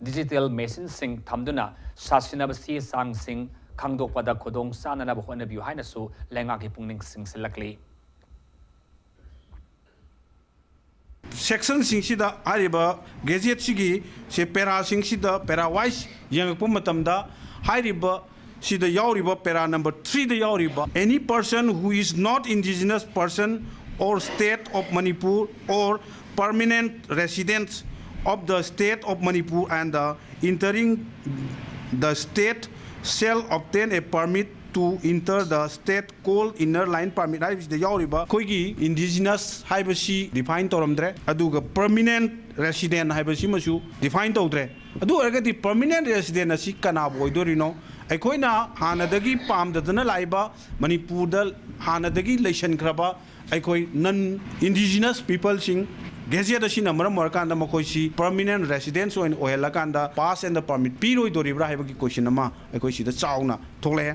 ꯗꯤꯖꯤꯇꯦꯜ ꯃꯦꯁꯤꯟꯁꯤꯡ ꯊꯝꯗꯨꯅ ꯁꯥꯁꯤꯟꯅꯕ ꯆꯦ ꯆꯥꯡꯁꯤꯡ ꯈꯪꯗꯣꯛꯄꯗ ꯈꯨꯗꯣꯡ ꯆꯥꯅꯅꯕ ꯍꯣꯠꯅꯕꯤꯌꯨ ꯍꯥꯏꯅꯁꯨ ꯂꯩꯉꯥꯛꯀꯤ ꯄꯨꯛꯅꯤꯡ ꯆꯤꯡꯁꯤꯜꯂꯛꯂꯤ꯫ ꯁꯦꯛꯁꯟꯁꯤꯡꯁꯤꯗ ꯍꯥꯏꯔꯤꯕ ꯒꯦꯖꯦꯠꯁꯤꯒꯤ ꯁꯦ ꯄꯦꯔꯥꯁꯤꯡꯁꯤꯗ ꯄꯦꯔꯥ ꯋꯥꯏꯁ ꯌꯦꯡꯉꯛꯄ ꯃꯇꯝꯗ ꯍꯥꯏꯔꯤꯕ ꯁꯤꯗ ꯌꯥꯎꯔꯤꯕ ꯄꯦꯔꯥ ꯅꯝꯕꯔ ꯊ꯭ꯔꯤꯗ ꯌꯥꯎꯔꯤꯕ any person who is not indigenous person or state of Manipur or permanent residents of the state of Manipur and the entering the state shall obtain a permit to enter the state called inner line permit ꯍꯥꯏꯕꯁꯤꯗ ꯌꯥꯎꯔꯤꯕ ꯑꯩꯈꯣꯏꯒꯤ indigenous ꯍꯥꯏꯕꯁꯤ define ꯇꯧꯔꯝꯗ꯭ꯔꯦ, ꯑꯗꯨꯒ permanent resident ꯍꯥꯏꯕꯁꯤꯃꯁꯨ define ꯇꯧꯗ꯭ꯔꯦ꯫ ꯑꯗꯨ ꯑꯣꯏꯔꯒꯗꯤ permanent resident ꯑꯁꯤ ꯀꯅꯥꯕꯨ ꯑꯣꯏꯗꯣꯔꯤꯅꯣ? ꯑꯩꯈꯣꯏꯅ ꯍꯥꯟꯅꯗꯒꯤ ꯄꯥꯝꯗꯗꯅ ꯂꯥꯛꯏꯕ ꯃꯅꯤꯄꯨꯔꯗ ꯍꯥꯟꯅꯗꯒꯤ ꯂꯩꯁꯟꯈ꯭ꯔꯕ ꯑꯩꯈꯣꯏ non indigenous peopleꯁꯤꯡ ꯒꯦꯖꯦꯠ ꯑꯁꯤꯅ ꯃꯔꯝ ꯑꯣꯏꯔꯀꯥꯟꯗ ꯃꯈꯣꯏꯁꯤ permanent residents ꯑꯣꯏꯅ ꯑꯣꯏꯍꯜꯂꯀꯥꯟꯗ pass and permit ꯄꯤꯔꯣꯏꯗꯣꯔꯤꯕ꯭ꯔꯥ ꯍꯥꯏꯕꯒꯤ question ꯑꯃ ꯑꯩꯈꯣꯏ ꯁꯤꯗ ꯆꯥꯎꯅ ꯊꯣꯛꯂꯛꯑꯦ꯫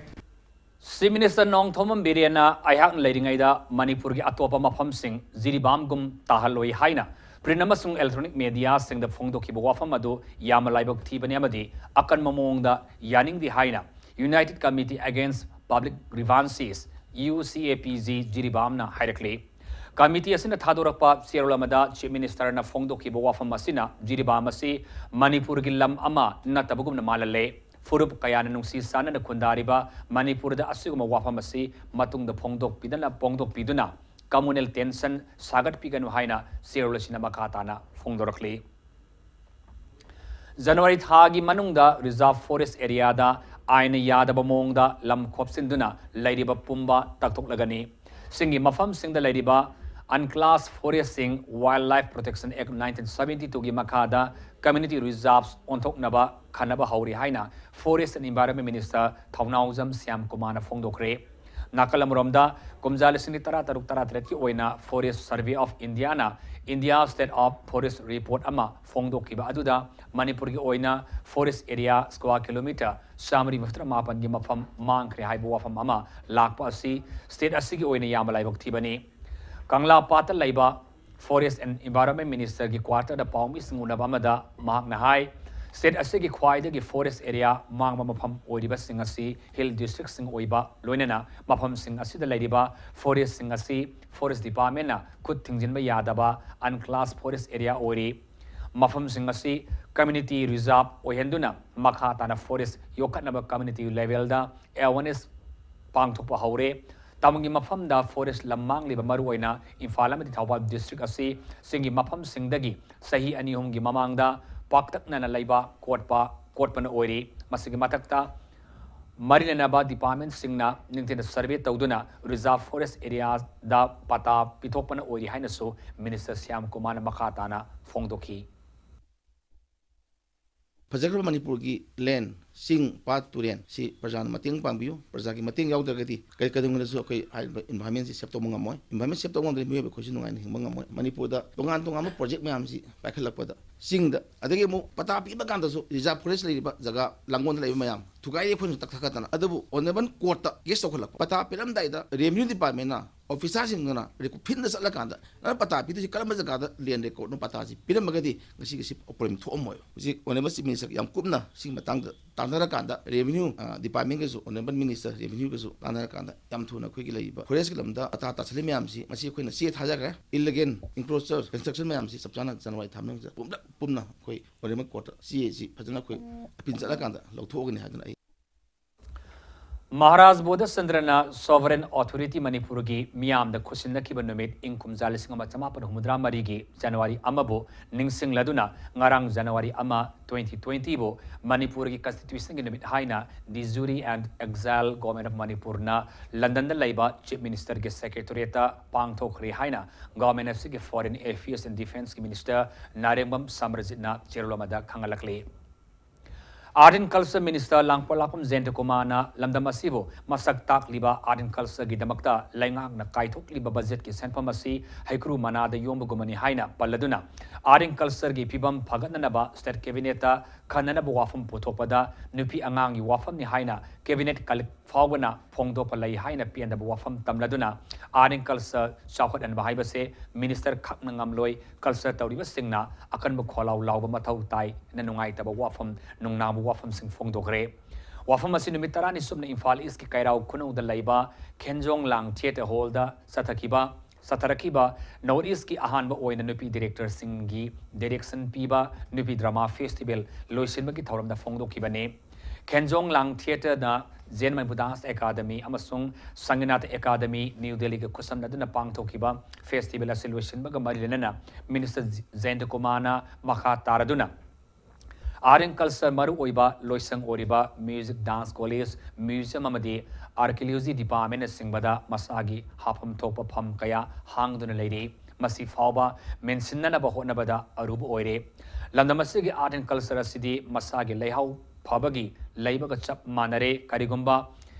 ꯆꯤꯐ ꯃꯤꯅꯤꯁꯇꯔ ꯅꯣꯡꯊꯣꯝꯕꯝ ꯕꯤꯔꯦꯟꯅ ꯑꯩꯍꯥꯛꯅ ꯂꯩꯔꯤꯉꯩꯗ ꯃꯅꯤꯄꯨꯔꯒꯤ ꯑꯇꯣꯞꯄ ꯃꯐꯝꯁꯤꯡ ꯖꯤꯔꯤꯕꯥꯝꯒꯨꯝ ꯇꯥꯍꯜꯂꯣꯏ ꯍꯥꯏꯅ ꯄ꯭ꯔꯤꯟ ꯑꯃꯁꯨꯡ ꯏꯂꯦꯛꯇ꯭ꯔꯣꯅꯤꯛ ꯃꯦꯗꯤꯌꯥꯁꯤꯡꯗ ꯐꯣꯡꯗꯣꯛꯈꯤꯕ ꯋꯥꯐꯝ ꯑꯗꯨ ꯌꯥꯝꯅ ꯂꯥꯏꯕꯛ ꯊꯤꯕꯅꯤ ꯑꯃꯗꯤ ꯑꯀꯟꯕ ꯃꯑꯣꯡꯗ ꯌꯥꯅꯤꯡꯗꯦ ꯍꯥꯏꯅ United Committee Against Public Grievances, U C A P G, ꯖꯤꯔꯤꯕꯥꯝꯅ ꯍꯥꯏꯔꯛꯂꯤ꯫ Committee ꯑꯁꯤꯅ ꯊꯥꯗꯣꯔꯛꯄ ꯆꯦꯔꯣꯜ ꯑꯃꯗ Chief Minister ꯅ ꯐꯣꯡꯗꯣꯛꯈꯤꯕ ꯋꯥꯐꯝ ꯑꯁꯤꯅ ꯖꯤꯔꯤꯕꯥꯝ ꯑꯁꯤ ꯃꯅꯤꯄꯨꯔꯒꯤ ꯂꯝ ꯑꯃ ꯅꯠꯇꯕꯒꯨꯝꯅ ꯃꯥꯜꯍꯜꯂꯦ꯫ ꯐꯨꯔꯨꯞ ꯀꯌꯥꯅ ꯅꯨꯡꯁꯤ ꯆꯥꯟꯅꯅ ꯈꯨꯟꯗꯥꯔꯤꯕ ꯃꯅꯤꯄꯨꯔꯗ ꯑꯁꯤꯒꯨꯝꯕ ꯋꯥꯐꯝ ꯑꯁꯤ ꯃꯇꯨꯡꯗ ꯐꯣꯡꯗꯣꯛꯄꯤꯗꯅ, ꯐꯣꯡꯗꯣꯛꯄꯤꯗꯨꯅ communal tension ꯁꯥꯒꯠꯄꯤꯒꯅꯨ ꯍꯥꯏꯅ ꯆꯦꯔꯣꯜ ꯑꯁꯤꯅ ꯃꯈꯥ ꯇꯥꯅ ꯐꯣꯡꯗꯣꯔꯛꯂꯤ꯫ ꯖꯅꯋꯥꯔꯤ ꯊꯥꯒꯤ ꯃꯅꯨꯡꯗ Reserve Forest area ꯗ ꯑꯥꯏꯟꯅ ꯌꯥꯗꯕ ꯃꯑꯣꯡꯗ ꯂꯝ ꯈꯣꯞꯆꯤꯟꯗꯨꯅ ꯂꯩꯔꯤꯕ ꯄꯨꯝꯕ ꯇꯛꯊꯣꯛꯂꯒꯅꯤ꯫ ꯆꯤꯡꯒꯤ ꯃꯐꯝꯁꯤꯡꯗ ꯂꯩꯔꯤꯕ unclassed forest ꯁꯤꯡ Wildlife Protection Act nineteen seventy two ꯒꯤ ꯃꯈꯥꯗ community reserves ꯑꯣꯟꯊꯣꯛꯅꯕ ꯈꯟꯅꯕ ꯍꯧꯔꯤ ꯍꯥꯏꯅ Forest and Environment Minister ꯊꯧꯅꯥꯎꯖꯝ ꯁ꯭ꯌꯥꯝ ꯀꯨꯃꯥꯔꯅ ꯐꯣꯡꯗꯣꯛꯈ꯭ꯔꯦ꯫ ꯅꯥꯀꯜ ꯑꯃꯔꯣꯝꯗ, ꯀꯨꯝꯖꯥ ꯂꯤꯁꯤꯡ ꯑꯅꯤ ꯇꯔꯥ ꯇꯔꯨꯛ ꯇꯔꯥ ꯇꯔꯦꯠꯀꯤ ꯑꯣꯏꯅ Forest Survey of India ꯅ India State of Forest Report ꯑꯃ ꯐꯣꯡꯗꯣꯛꯈꯤꯕ ꯑꯗꯨꯗ ꯃꯅꯤꯄꯨꯔꯒꯤ ꯑꯣꯏꯅ forest area square kilometre ꯆꯥꯃꯔꯤ ꯃꯔꯤꯐꯨꯇꯔꯥ ꯃꯥꯄꯟꯒꯤ ꯃꯐꯝ ꯃꯥꯡꯈ꯭ꯔꯦ ꯍꯥꯏꯕ ꯋꯥꯐꯝ ꯑꯃ ꯂꯥꯛꯄ ꯑꯁꯤ state ꯑꯁꯤꯒꯤ ꯑꯣꯏꯅ ꯌꯥꯝꯅ ꯂꯥꯏꯕꯛ ꯊꯤꯕꯅꯤ꯫ ꯀꯪꯂꯥ ꯄꯥꯠꯇ ꯂꯩꯕ Forest and Environment Minister ꯒꯤ quarter ꯗ ꯄꯥꯎꯃꯤꯁꯤꯡ ꯎꯅꯕ ꯑꯃꯗ ꯃꯍꯥꯛꯅ ꯍꯥꯏ, state ꯑꯁꯤꯒꯤ ꯈ꯭ꯋꯥꯏꯗꯒꯤ forest area ꯃꯥꯡꯕ ꯃꯐꯝ ꯑꯣꯏꯔꯤꯕꯁꯤꯡ ꯑꯁꯤ hill district ꯁꯤꯡ ꯑꯣꯏꯕ, ꯂꯣꯏꯅꯅ ꯃꯐꯝꯁꯤꯡ ꯑꯁꯤꯗ ꯂꯩꯔꯤꯕ forest ꯁꯤꯡ ꯑꯁꯤ Forest Department ꯅ ꯈꯨꯠ ꯊꯤꯡꯖꯤꯟꯕ ꯌꯥꯗꯕ unclassed forest area ꯑꯣꯏꯔꯤ꯫ ꯃꯐꯝꯁꯤꯡ ꯑꯁꯤ community reserve ꯑꯣꯏꯍꯟꯗꯨꯅ ꯃꯈꯥ ꯇꯥꯅ forest ꯌꯣꯛꯈꯠꯅꯕ community level ꯗ awareness ꯄꯥꯡꯊꯣꯛꯄ ꯍꯧꯔꯦ꯫ ꯇꯥꯎꯟꯒꯤ ꯃꯐꯝꯗ forest ꯂꯝ ꯃꯥꯡꯂꯤꯕ ꯃꯔꯨꯑꯣꯏꯅ ꯏꯝꯐꯥꯜ ꯑꯃꯗꯤ ꯊꯧꯕꯥꯜ district ꯑꯁꯤ ꯆꯤꯡꯒꯤ ꯃꯐꯝꯁꯤꯡꯗꯒꯤ ꯆꯍꯤ ꯑꯅꯤ ꯑꯍꯨꯝꯒꯤ ꯃꯃꯥꯡꯗ ꯄꯥꯛꯇꯛꯅꯅ ꯂꯩꯕꯥꯛ ꯀꯣꯠꯄ, ꯀꯣꯠꯄꯅ ꯑꯣꯏꯔꯤ꯫ ꯃꯁꯤꯒꯤ ꯃꯊꯛꯇ, ꯃꯔꯤ ꯂꯩꯅꯕ department ꯁꯤꯡꯅ ꯅꯤꯡꯊꯤꯅ survey ꯇꯧꯗꯨꯅ reserve forest area ꯗ ꯄꯇꯥ ꯄꯤꯊꯣꯛꯄꯅ ꯑꯣꯏꯔꯤ ꯍꯥꯏꯅꯁꯨ Minister ꯁ꯭ꯌꯥꯝ ꯀꯨꯃꯥꯔꯅ ꯃꯈꯥ ꯇꯥꯅ ꯐꯣꯡꯗꯣꯛꯈꯤ꯫ ꯐꯖꯈ꯭ꯔꯕ ꯃꯅꯤꯄꯨꯔꯒꯤ land, ꯆꯤꯡ, ꯄꯥꯠ, ꯇꯨꯔꯦꯟ ꯁꯤ ꯄ꯭ꯔꯖꯥꯅ ꯃꯇꯦꯡ ꯄꯥꯡꯕꯤꯌꯨ꯫ ꯄ꯭ꯔꯖꯥꯒꯤ ꯃꯇꯦꯡ ꯌꯥꯎꯗ꯭ꯔꯒꯗꯤ ꯀꯔꯤ, ꯀꯩꯗꯧꯅꯨꯡꯗꯁꯨ ꯑꯩꯈꯣꯏ ꯍꯥꯏꯔꯤꯕ environment ꯁꯤ save ꯇꯧꯕ ꯉꯝꯃꯣꯏ꯫ Environment save ꯇꯧꯕ ꯉꯝꯗ꯭ꯔꯗꯤ ꯃꯤꯑꯣꯏꯕ ꯑꯩꯈꯣꯏꯁꯨ ꯅꯨꯡꯉꯥꯏꯅ ꯍꯤꯡꯕ ꯉꯝꯃꯣꯏ꯫ ꯃꯅꯤꯄꯨꯔꯗ ꯇꯣꯉꯥꯟ ꯇꯣꯉꯥꯟꯕ project ꯃꯌꯥꯝꯁꯤ ꯄꯥꯏꯈꯠꯂꯛꯄꯗ, ꯆꯤꯡꯗ, ꯑꯗꯒꯤ ꯑꯃꯨꯛ ꯄꯇꯥ ꯄꯤꯕ ꯀꯥꯟꯗꯁꯨ reserve forest ꯂꯩꯔꯤꯕ ꯖꯒꯥ ꯂꯥꯡꯒꯣꯜꯗ ꯂꯩꯕ ꯃꯌꯥꯝ ꯊꯨꯒꯥꯏ ꯌꯩꯊꯣꯛꯇꯅ ꯇꯛꯊꯠꯇꯅ꯫ ꯑꯗꯨꯕꯨ honourable court ꯇ case ꯇꯧꯈꯠꯂꯛꯄ, ꯄꯇꯥ ꯄꯤꯔꯝꯗꯥꯏꯗ revenue department ꯅ officer ꯁꯤꯡꯗꯨꯅ record field ꯗ ꯆꯠꯂꯀꯥꯟꯗ, "ꯅꯪ ꯄꯇꯥ ꯄꯤꯗꯣꯏꯁꯤ ꯀꯔꯝꯕ ꯖꯒꯥꯗ land record ꯅꯣ? ꯄꯇꯥꯁꯤ ꯄꯤꯔꯝꯃꯒꯗꯤ ꯉꯁꯤꯒꯤ ꯁꯤ problem ꯊꯣꯛꯑꯝꯃꯣꯏ"꯫ ꯍꯧꯖꯤꯛ honourable Chief Minister ꯌꯥꯝ ꯀꯨꯞꯅ ꯁꯤꯒꯤ ꯃꯇꯥꯡꯗ ꯇꯥꯟꯅꯔꯀꯥꯟꯗ revenue department ꯀꯁꯨ, honourable minister revenue ꯀꯁꯨ ꯇꯥꯟꯅꯔꯀꯥꯟꯗ ꯌꯥꯝ ꯊꯨꯅ ꯑꯩꯈꯣꯏꯒꯤ ꯂꯩꯔꯤꯕ forest ꯀꯤ ꯂꯝꯗ ꯑꯇꯥ ꯇꯥꯁꯤꯜꯂꯤ ꯃꯌꯥꯝꯁꯤ, ꯃꯁꯤ ꯑꯩꯈꯣꯏꯅ ꯆꯦ ꯊꯥꯖꯈ꯭ꯔꯦ꯫ Illegal encroacher construction ꯃꯌꯥꯝꯁꯤ ꯆꯞ ꯆꯥꯅ January ꯊꯥ ꯃꯅꯨꯡꯁꯤꯗ ꯄꯨꯝꯅ ꯄꯨꯝꯅ ꯑꯩꯈꯣꯏ honourable court ꯇ ꯆꯦ ꯑꯁꯤ ꯐꯖꯅ ꯑꯩꯈꯣꯏ appeal ꯆꯠꯂꯀꯥꯟꯗ ꯂꯧꯊꯣꯛꯑꯒꯅꯤ ꯍꯥꯏꯗꯅ ꯑꯩ ꯃꯍꯥꯔꯥꯖ ꯕꯣꯙꯆꯟꯗ꯭ꯔꯅ sovereign authority ꯃꯅꯤꯄꯨꯔꯒꯤ ꯃꯤꯌꯥꯝꯗ ꯈꯨꯠꯁꯤꯟꯅꯈꯤꯕ ꯅꯨꯃꯤꯠ ꯏꯪ ꯀꯨꯝꯖꯥ ꯂꯤꯁꯤꯡ ꯑꯃ ꯆꯃꯥꯄꯟ ꯍꯨꯝꯐꯨꯇꯔꯥ ꯃꯔꯤꯒꯤ January ꯑꯃꯕꯨ ꯅꯤꯡꯁꯤꯡꯂꯗꯨꯅ ꯉꯔꯥꯡ January ꯑꯃ, twenty twenty ꯕꯨ ꯃꯅꯤꯄꯨꯔꯒꯤ constitution ꯒꯤ ꯅꯨꯃꯤꯠ ꯍꯥꯏꯅ de jure and exile Government of Manipur ꯅ ꯂꯟꯗꯟꯗ ꯂꯩꯕ Chief Minister ꯒꯤ Secretariat ꯇ ꯄꯥꯡꯊꯣꯛꯈ꯭ꯔꯦ ꯍꯥꯏꯅ Government ꯑꯁꯤꯒꯤ Foreign Affairs and Defence ꯀꯤ Minister ꯅꯥꯔꯦꯡꯕꯝ ꯁꯃꯔꯖꯤꯠꯅ ꯆꯦꯔꯣꯜ ꯑꯃꯗ ꯈꯪꯍꯜꯂꯛꯂꯤ꯫ Art and Culture Minister ꯂꯥꯡꯄꯣꯛꯂꯥꯛꯄꯝ ꯖꯌꯟꯇꯀꯨꯃꯥꯔꯅ ꯂꯝꯗꯝ ꯑꯁꯤꯕꯨ ꯃꯁꯛ ꯇꯥꯛꯂꯤꯕ Art and Culture ꯒꯤꯗꯃꯛꯇ ꯂꯩꯉꯥꯛꯅ ꯀꯥꯏꯊꯣꯛꯂꯤꯕ budget ꯀꯤ ꯁꯦꯟꯐꯝ ꯑꯁꯤ ꯍꯩꯀ꯭ꯔꯨ ꯃꯅꯥꯗ ꯌꯣꯝꯕꯒꯨꯝꯕꯅꯤ ꯍꯥꯏꯅ ꯄꯜꯂꯗꯨꯅ, Art and Culture ꯒꯤ ꯐꯤꯕꯝ ꯐꯒꯠꯅꯅꯕ State Cabinet ꯇ ꯈꯟꯅꯅꯕ ꯋꯥꯐꯝ ꯄꯨꯊꯣꯛꯄꯗ ꯅꯨꯄꯤ ꯑꯉꯥꯡꯒꯤ ꯋꯥꯐꯝꯅꯤ ꯍꯥꯏꯅ Cabinet ꯀꯂꯤꯛ ꯐꯥꯎꯕꯅ ꯐꯣꯡꯗꯣꯛꯄ ꯂꯩ ꯍꯥꯏꯅ ꯄꯦꯟꯗꯕ ꯋꯥꯐꯝ ꯇꯝꯂꯗꯨꯅ, Art and Culture ꯆꯥꯎꯈꯠꯍꯟꯕ ꯍꯥꯏꯕꯁꯦ Minister ꯈꯛꯅ ꯉꯝꯂꯣꯏ, culture ꯇꯧꯔꯤꯕꯁꯤꯡꯅ ꯑꯀꯟꯕ ꯈꯣꯜꯂꯥꯎ ꯂꯥꯎꯕ ꯃꯊꯧ ꯇꯥꯏꯅ ꯅꯨꯡꯉꯥꯏꯇꯕ ꯋꯥꯐꯝ, ꯅꯨꯡꯅꯥꯡꯕ ꯋꯥꯐꯝꯁꯤꯡ ꯐꯣꯡꯗꯣꯛꯈ꯭ꯔꯦ꯫ ꯋꯥꯐꯝ ꯑꯁꯤ ꯅꯨꯃꯤꯠ ꯇꯔꯥꯅꯤ ꯁꯨꯞꯅ ꯏꯝꯐꯥꯜ East ꯀꯤ ꯀꯩꯔꯥꯎ ꯈꯨꯅꯧꯗ ꯂꯩꯕ ꯈꯦꯟꯖꯣꯡ ꯂꯥꯡ Theatre Hall ꯗ ꯆꯠꯊꯈꯤꯕ, ꯆꯠꯊꯔꯛꯈꯤꯕ North East ꯀꯤ ꯑꯍꯥꯟꯕ ꯑꯣꯏꯅ ꯅꯨꯄꯤ director ꯁꯤꯡꯒꯤ direction ꯄꯤꯕ ꯅꯨꯄꯤ drama festival ꯂꯣꯏꯁꯤꯟꯕꯒꯤ ꯊꯧꯔꯝꯗ ꯐꯣꯡꯗꯣꯛꯈꯤꯕꯅꯤ꯫ ꯈꯦꯟꯖꯣꯡ ꯂꯥꯡ Theatre ꯅ Zen Manipur Dance Academy ꯑꯃꯁꯨꯡ ꯁꯪꯒꯤꯅꯥꯊ Academy, New Delhi ꯒ ꯈꯨꯠꯁꯝꯅꯗꯨꯅ ꯄꯥꯡꯊꯣꯛꯈꯤꯕ festival ꯑꯁꯤ ꯂꯣꯏꯁꯤꯟꯕꯒ ꯃꯔꯤ ꯂꯩꯅꯅ Minister ꯖ-, ꯖꯌꯟꯇꯀꯨꯃꯥꯔꯅ ꯃꯈꯥ ꯇꯥꯔꯗꯨꯅ Art and Culture ꯃꯔꯨꯑꯣꯏꯕ ꯂꯣꯏꯁꯪ ꯑꯣꯏꯔꯤꯕ Music, Dance College, Museum ꯑꯃꯗꯤ Archaeology Department ꯅꯆꯤꯡꯕꯗ ꯃꯁꯥꯒꯤ ꯍꯥꯞꯐꯝ ꯊꯣꯛꯄ ꯐꯝ ꯀꯌꯥ ꯍꯥꯡꯗꯨꯅ ꯂꯩꯔꯤ꯫ ꯃꯁꯤ ꯐꯥꯎꯕ ꯃꯦꯟꯁꯤꯟꯅꯅꯕ ꯍꯣꯠꯅꯕꯗ ꯑꯔꯨꯕ ꯑꯣꯏꯔꯦ꯫ ꯂꯝꯗꯝ ꯑꯁꯤꯒꯤ Art and Culture ꯑꯁꯤꯗꯤ ꯃꯁꯥꯒꯤ ꯂꯩꯍꯥꯎ ꯐꯕꯒꯤ ꯂꯩꯕꯒ ꯆꯞ ꯃꯥꯟꯅꯔꯦ꯫ ꯀꯔꯤꯒꯨꯝꯕ